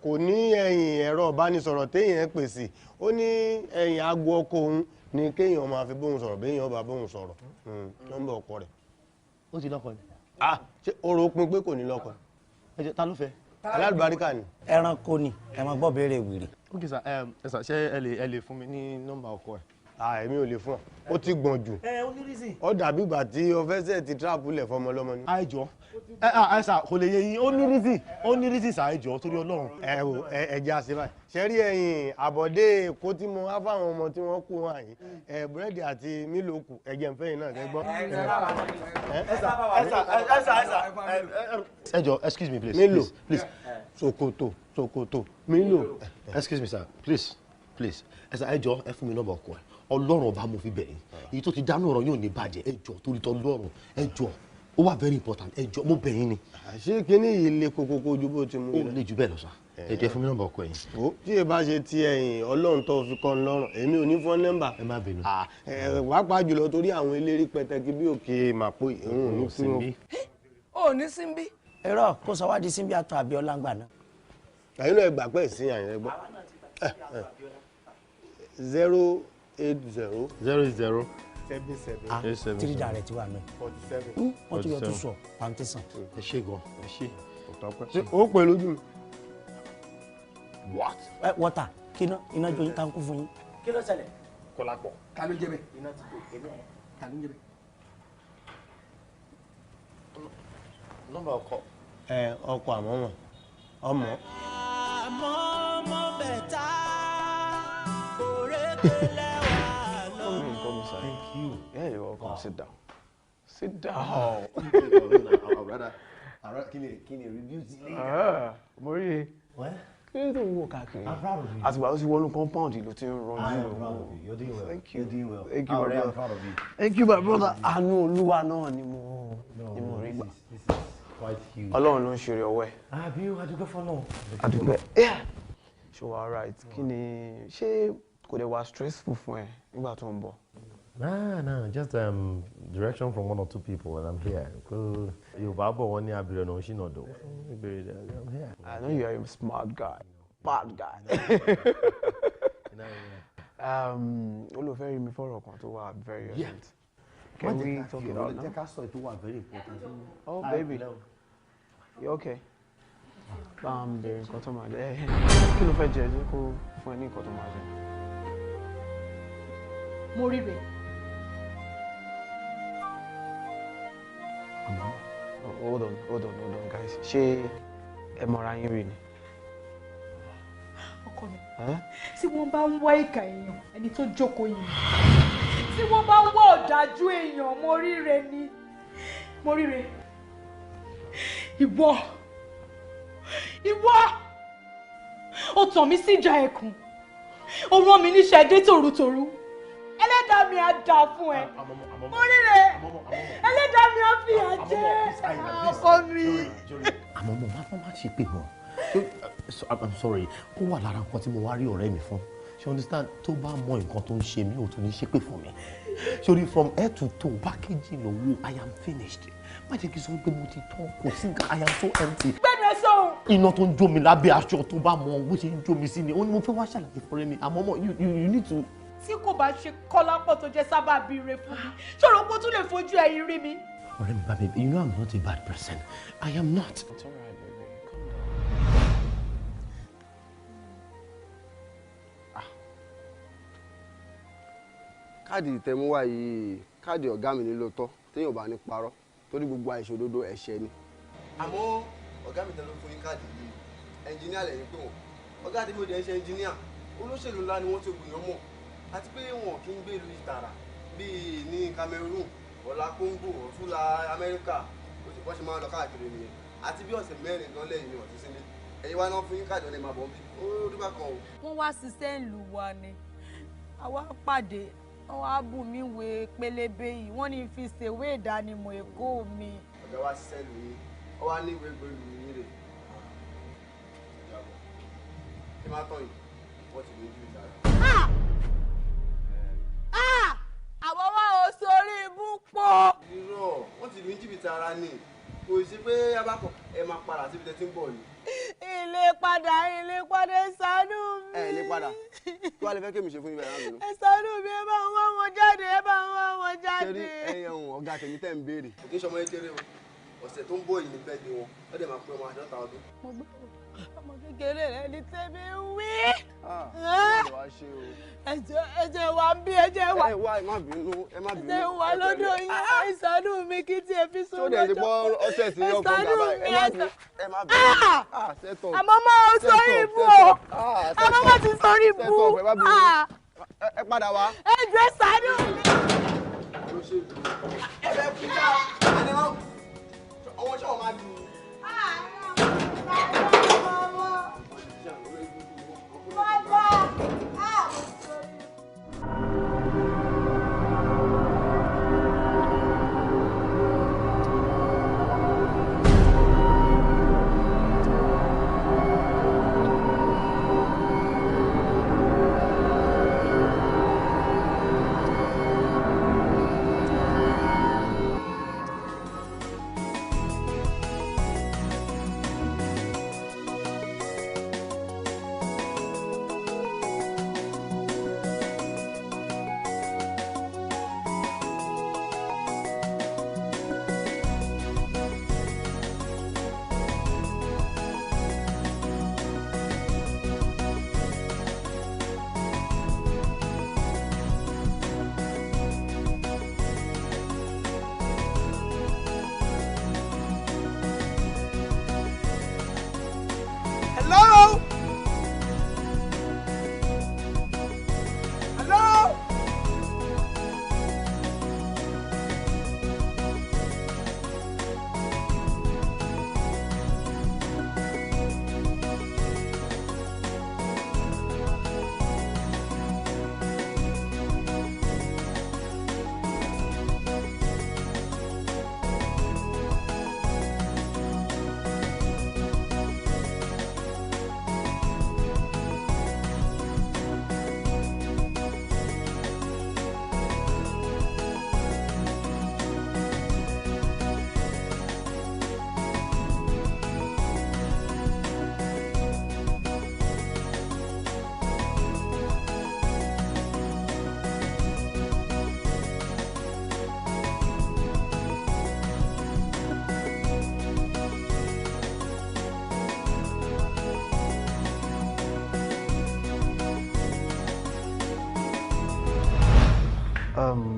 Kò ní ẹ̀yìn ẹ̀rọ ìbánisọ̀rọ̀ téèyàn pè sí. Ó ní ẹ̀yìn aago ọkọ òun ni kéèyàn máa fi bóun sọ̀rọ̀ béèyàn bá bóun sọ̀rọ̀. Nọ́mbà ọkọ rẹ̀. Ó ti lọ́kọ ni. Ṣé o rò ó pin pé kò ní lọ́kọ? Ẹ jẹ́ ta ló fẹ́? Alálùbáríkà ni. Ẹranko ni, ẹ máa gbọ́ béèrè wèrè. Ok sà, ẹ sà, ṣé ẹ lè fún mi ní nọ́mbà ọkọ ẹ̀? Èmi ò lè fún ọ, ó ti gbọ̀n jù. Ẹ ó ní reason. Ó dàbí ìgbà tí o fẹ́ sẹ̀ ti tíráàpù lẹ̀ fọmọ lọ́mọ ni. Ẹ jọ, ẹ sà, kò lè yé yín, ó ní reason, ó ní reason sà, ẹ jọ torí Ọlọ́run. Ẹ wo, ẹ jẹ́ àṣẹ báyìí. Ṣé rí ẹ̀yin àbọ̀dé Èkó tí mo wá fáwọn ọmọ tí wọ́n kú wọn àyín? Ẹ búrẹ́dì àti mílò kù, ẹ jẹ́ n fẹ́ yín náà kẹ́ gbọ́. Ẹ sà, ẹ jọ, excuse me please. Mílò, please. Ṣòkòtò, ṣòkòtò, mílò. Excuse me sir, please, please. Ẹ sà, ẹ jọ, ẹ fún mi nọ́mbà ọkọ ẹ. Ọlọ́run ọba mo fi bẹ̀ yín. Èyí tó ti dáná ọ̀rọ̀ yóò ní bàjẹ́. Ẹ jọ torí tọ Ọlọ́run, ẹ jọ, ó wà very important. Ẹ jọ, mo bẹ̀ yín ni. Ṣé kinní yìí le kokoko ju bó ti mú Ó le jù bẹ́ẹ̀ lọ sà. Ẹ jẹ́ fún mi nọ́mbà ọkọ yín. Ó tí ẹ bá ṣe ti ẹ̀yìn Ọlọ́run tó fi kọ́ ń lọ́rùn, èmi ò ní fọ́n nọ́mbà. Ẹ má bínú. Pàápàá jùlọ torí àwọn eléré pẹtẹkì bí òkè màpó ìhun ò ní fún wọn. Ó ní síbí. Irọ́ kó sọ wá di síbí àtọ Abíọ́lá ń gbà náà. Àyìn náà gbà pẹ́ sí àyìn ẹgbọ́. 0 8 0. 0 8 0. 7 7. 8 7. Three direct wà náà. 47. Wọ́n tún yọ tún sọ pàǹtẹ́sán. Ẹ ṣé gan, ẹ ṣé. Ṣé o pè lójú mi? What? Ẹ wọ́tà kí iná jó yín tá ń kú fún yín. Kí ló ṣẹlẹ̀? Kọ́lápọ̀. Ta ló jẹ́ bẹ́ẹ̀? Iná ti jó èmi ẹ̀. Ta ló jẹ́ bẹ́ẹ̀? Nọ́mbà ọkọ. Ẹ ọkọ àmọ́ wọn ọmọ. Àmọ́ mọ́ bẹ̀tà òrékelẹ́wà lọ. Thank you. Yeah, you're welcome. Sit down. Sit down. Kí ni review ti lé? Mo rí i. Kí ló tó ń wò káàkiri? I'm proud of you. Àtìgbà tó ti wọnú compound yìí ló ti ń rọjú. I am proud of you. You're doing well. Thank you. You're doing well. Thank you, my I'm brother. proud of you. Thank you, my brother. Àánú Olúwa náà ni mo rí gbà. This is quite huge. Ọlọ́run ló ń ṣeré ọwọ́ ẹ̀. Àbí adúgbò fọlọ́. Adúpẹ́. Ṣé wàá right? Kí ni ṣé kò dẹ̀ wá stressful fún ẹ nígbà tó ń bọ̀? Nah, just direction from one or two people and I'm here. Yorùbá bọ̀ wọ́n ní abirẹ̀ náà ṣìnà dò. I'm here. I know you are a smart guy, bad guy. Olùfẹ́ rí mi fọ́rọ̀ kan tó wà very urgent. Can we talk it out now? Jẹ́ ká sọ ètò wà very important. Oh baby, you okay? Bá ń bèrè nǹkan tó máa jẹ. Kí ló fẹ́ jẹ? Jẹ́ kó fún ẹ ní nǹkan tó máa jẹ. Mo rí rẹ̀. Hold on, hold on, hold on, guys. Ṣé ẹ mọra yín rí ni? Ọkọ mi, tí wọ́n bá ń wá ìkà èèyàn, ẹni tó jókòó yìí. Tí wọ́n bá ń wá ọ̀dájú èèyàn, mo ríre ni. Mo ríre. Ìwọ. Ìwọ. Ó tàn mí síjà ẹkùn. Ó rán mi níṣẹ́ dé tòrutòru. Ẹlẹ́dàá mi á dà fún ẹ. Mo ríre. Ẹlẹ́dàá mi á fìyà jẹ ọkọ mi. Àmọ́ mo má ṣe pé mọ́. I'm sorry, ó wà lára nǹkan tí mo wá rí ọ̀rẹ́ mi fún. Ṣé understand tó bá mọ nǹkan tó ń ṣe mí ò tún ní ṣépè fún mi. Sori from head to toe packaging owó I am finished. Má jẹ́ kí n sọ pé mo ti tán kò sí nǹkan I am so empty. Gbẹ́nu ẹ sọ̀hún. Iná tó ń jó mi lábẹ́ aṣọ tó bá mọ bó ṣe ń jó mi sí ni ó ní mo fẹ́ wá ṣàlàyé fọ́rẹ́ mi àmọ́ mọ́ you need to. Tí kò bá ṣe Kọ́lápọ̀ tó jẹ́ sábàbí ire fún mi, ṣòro pé ó tún lè fojú ẹ̀yìn rí mi. Ọ̀rẹ́ mi bá mi, you know I'm not a bad person. I am not. It's all right, baby. Calm down. Káàdì ìtẹ̀múwá yìí káàdì ọ̀gá mi ní lóòótọ́ téèyàn bá ní parọ́ torí gbogbo àìṣòdodo ẹ̀ṣẹ̀ ni. Àmọ́ ọ̀gá mi tẹ́lẹ̀ fún yín káàdì yìí ẹnjìníà lẹ́yìn pé wọ́n ọ̀gá tí mo dẹ̀ ń ṣe ẹnjìníà olóṣèlú ńlá ni wọ́n ti gbìyànjú mọ̀ àti pé wọn kì í gbé ìlú ìtàrà bíi ní Cameroon ọ̀la Congo ọ̀túnla Amẹ́ríkà wọ́n ṣe máa ń lọ káàkiri nìyẹn àti bí ọ̀sẹ̀ mẹ́rin gan lẹ́yìn ni wọ́n ti sílé ẹ̀yin wá náà fún yín káàdì ọ̀nà ìmàbọ̀ bí ó rí bákan o. Wọ́n wá ṣiṣẹ́ ìlú wa ni àwa pàdé wọ́n wá bù mí wé pélébé yìí wọ́n ní fi ṣèwé ìdánimọ̀ Èkó mi. Ọ̀gá wa ṣiṣẹ́ lù yín ọ wá ní ìwé gbèrú yín rè kí má tán yìí wọ́n ti lójú ìtara. Àwọn wá o sórí ibú pọ̀. Irọ́ wọ́n ti lù ní jìbìtì ara ni, kò sí pé abákan ẹ máa padà síbi tẹ́ ti ń bọ̀ ni. Ilé padà, ẹ ṣàánú mi. Ẹ lè padà, kí wàá lè fẹ́ kémi ṣe fún ibẹ̀ náà lónìí. Ẹ ṣàánú mi, ẹ bá ń wá wọn jáde, ẹ bá ń wá wọn jáde. Ṣé rí ẹyin ọ̀hún ọ̀gá tèmi tẹ́ ń béèrè? Kò kí ń ṣọmọ kékeré o, ọ̀sẹ̀ tó ń bọ̀ yìí ní bẹ́ẹ̀ ni wọn, ó dẹ̀ máa pé ọmọ 50 ọdún. Mo gbọ́ ọmọ kékeré rẹ ní tèmi wí. Ẹ̀jẹ̀ wa ń bí, ẹ̀jẹ̀ wa. Ẹ wá, ẹ má bínú, ẹ má bínú. Ẹ̀jẹ̀ wa lọ́dọ̀ yín, ẹ ṣàánú mi kí tí ẹ fi sún lọ́jọ́. Tó dẹ̀ ti gbọ́ ọ̀sẹ̀ sí ọkọ̀ gàba, ẹ má bínú, ẹ má bínú. Àmọ́ máa sórí ibú o, àmọ́ máa ti sórí ibú. Ẹ padà wá. Ẹ jọ̀ọ́ ẹ ṣàánú mi. Ẹ bẹ kú já, àdéhùn ọwọ́ ṣọ́ọ̀ máa dùn. Hello? Hello?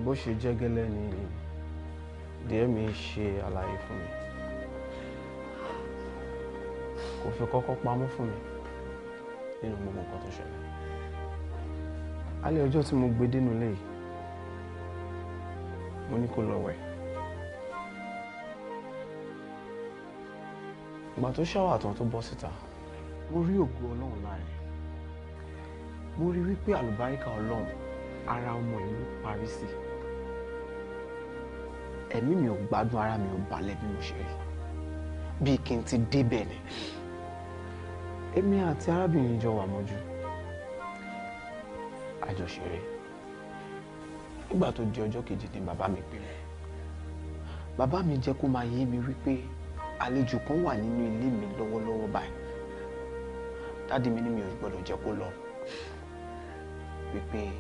Bó ṣe jẹ́ gẹ́lẹ́ ni díẹ̀ mi ṣe àlàyé fún mi, kò fi kọ́kọ́ pamọ́ fún mi nínú gbogbo nǹkan tó ṣẹlẹ̀. Alẹ́ ọjọ́ tí mo gbé dénú ilé yìí, mo ní kó lọ wẹ̀. Ìgbà tó ṣáwà tán tó bọ́ síta, mo rí ògo Ọlọ́run lára ẹ̀. Mo rí wípé àlùbáríkà Ọlọ́run ara ọmọ ìlú parí sí. Ẹ̀mí mi ò gbádùn, ara mi ò balẹ̀ bí mo ṣe rí, bíi kí n ti débẹ̀ ni. Èmi àti arábìnrin jọ wà mọ́jú, àjọṣeré. Nígbà tó di ọjọ́ kejì ni bàbá mi pè mí. Bàbá mi jẹ́ kó máa yé mi wípé àlejò kan wà nínú ilé mi lọ́wọ́lọ́wọ́ báyìí. Dádì mi ní mi ò gbọ́dọ̀ jẹ́ kó lọ, wípé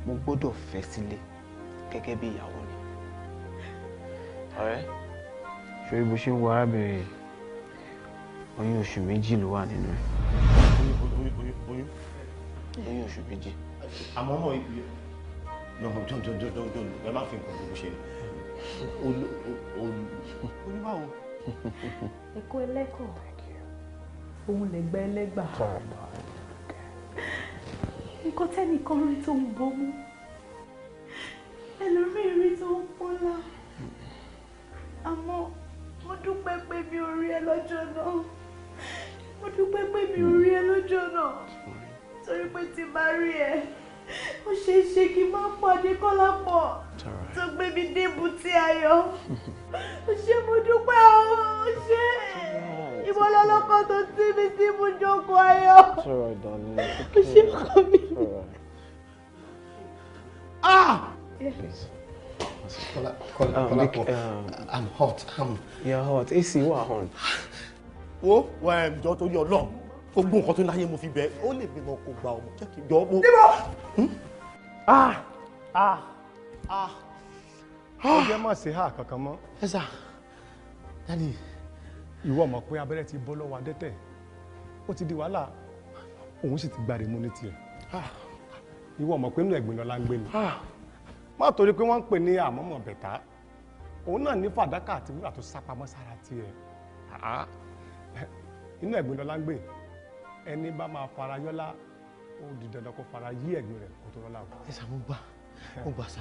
mo gbọ́dọ̀ fẹ́ sílé gẹ́gẹ́ bí ìyàwó ni. Ọ̀rẹ́, ṣé bó ṣe ń wo arábìnrin yìí, oyún oṣù 2 ló wà nínú ẹ̀. Oyún? Oyún oṣù 2. Àmọ́ ọmọ jọ ẹ má fi nǹkan gbogbo ṣe. Oyún báwo? Ẹ̀kọ́ ẹlẹ́kọ̀ọ́, òun lè gbẹ́ ẹlẹ́gbà. Nǹkan tẹ́nìkan rí tó ń bọ́mú, ẹlòmíì rí tó ń pọ́nlá. Àmọ́ mo dúpẹ́ pé mi ò rí ẹ lọ́jọ́ náà. Mo dúpẹ́ pé mi ò rí ẹ lọ́jọ́ náà. Torí pé tí bá rí ẹ, ó ṣeé ṣe kí n má pàdé Kọ́lápọ̀ tó gbé mi dé ibùté ayọ̀. Ó ṣé, mo dúpẹ́ o, ó ṣé. Ìwọ lọ́lọ́kọ́ tó tí mi sí ibùjókòó ayọ̀. Ó ṣé ọkọ mi. Ah! Please. Kọ́lá, Kọ́lápọ̀, I'm hot. You're hot. AC wà on. Wo jọ torí Ọlọ́run, gbogbo nǹkan tó láyé mo fi bẹ̀, ó lè bímọ kó gba ọmọ, jẹ́ kí n jọ mo. Ah! Ah! Ah! Ó jẹ́ má ṣe hà kankan mọ́. Ẹ sà, daddy. Ìwọ mọ̀ pé abẹ́rẹ́ ti bọ́ lọ́wọ́ adẹ́tẹ̀, ó ti di wàhálà, òun sì ti gbàdé mú ní tiẹ̀. Ìwọ mọ̀ pé inú ẹ̀gbin lọ́la ń gbé ni. Má torí pé wọ́n ń pè ní àmọ́mọ̀ bẹ̀tá, òun náà ní fàdákà àti wúrà tó sápamọ́ sára tiẹ̀. Inú ẹ̀gbin lọ́la ń gbé, ẹni bá máa fara yọ́lá, ó di dandan kó fara yí ẹ̀gbin rẹ̀ kó tó rọ́lá o. Ẹ sà, mo gbà sà,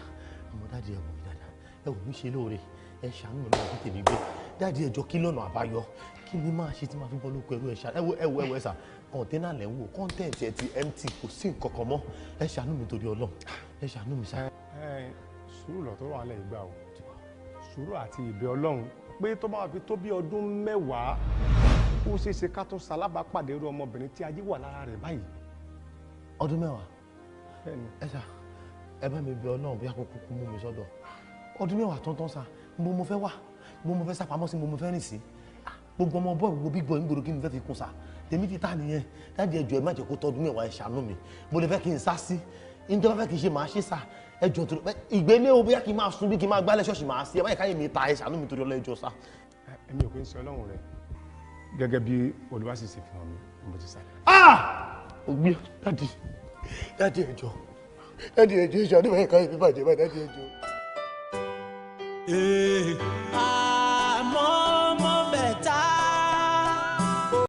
àmọ́ dáàdi ẹ wò mí dáadáa, ẹ wò mí ṣe lóore, ẹ ṣàánú mi lọ́wọ́ tèmi gbé. Dáàdi ẹ jọ, kí lọ́nà àbáyọ, kí ni máa ṣe tí máa fi bọ́ lóko ẹrú? Ẹ ṣàánú, ẹ wò ẹ wò ẹ sà, kọ̀ǹténà lẹ̀ ń wò, kọ́ńtẹ̀ǹtì ẹ ti empty, kò sí nǹkan kan mọ́. Ẹ ṣàánú mi torí Ọlọ́run, ẹ ṣàánú mi sà. Ẹ sùúrù lọ tó wà lẹ́yìn ìgbà o, sùúrù àti ìbẹ̀ Ọlọ́run pé tó bá fi tó bí ọdún 10 ó ṣeé ṣe ká tún ṣalábàápàdé irú ọmọbìnrin tí ayé wà lára rẹ̀ báyìí. Ọdún 10? Ẹ sà, ẹ bá mi bẹ̀ Ọlọ́run bí akókó kú mú mi sọ́dọ̀. Ọdún 10 tọ́ntọ́n sà, mo fẹ́ wà, mo fẹ́ sápamọ́ sí, mo fẹ́ rìn sí gbogbo ọmọ bọ́ọ̀, gbogbo big boy ń gbòòrò, kí n fẹ́ fi kún sà? Tèmi ti ta nìyẹn. Dáàdi ẹ jọ̀ọ́, ẹ má jẹ́ kó tọ́dún 10, ẹ ṣàánú mi. Mo lè fẹ́ kí n sá sí ní tó bá fẹ́ kí n ṣe, màá ṣe sà. Ẹ jọ̀ọ́, torí ìgbélé o, bóyá kí n máa sun bí kí n máa gbálẹ̀ ṣọ́ọ̀ṣì, màá sí. Ẹ báyìí káyé mi ta, ẹ ṣàánú mi torí Ọlọ́run, ẹ jọ̀ọ́ sà. Èmi ò kí ń ṣe Ọlọ́run rẹ, gẹ́gẹ́ bí Olúwa sì ṣe fi hàn mí, mo ti sáré. Ògbé dáàdi, dáàdi ẹ jọ̀ọ́, dáàdi ẹ jọ̀ọ́, ẹ ṣàánú mi, káyé mi bàjẹ́ báyìí, dáàdi ẹ jọ̀ọ́.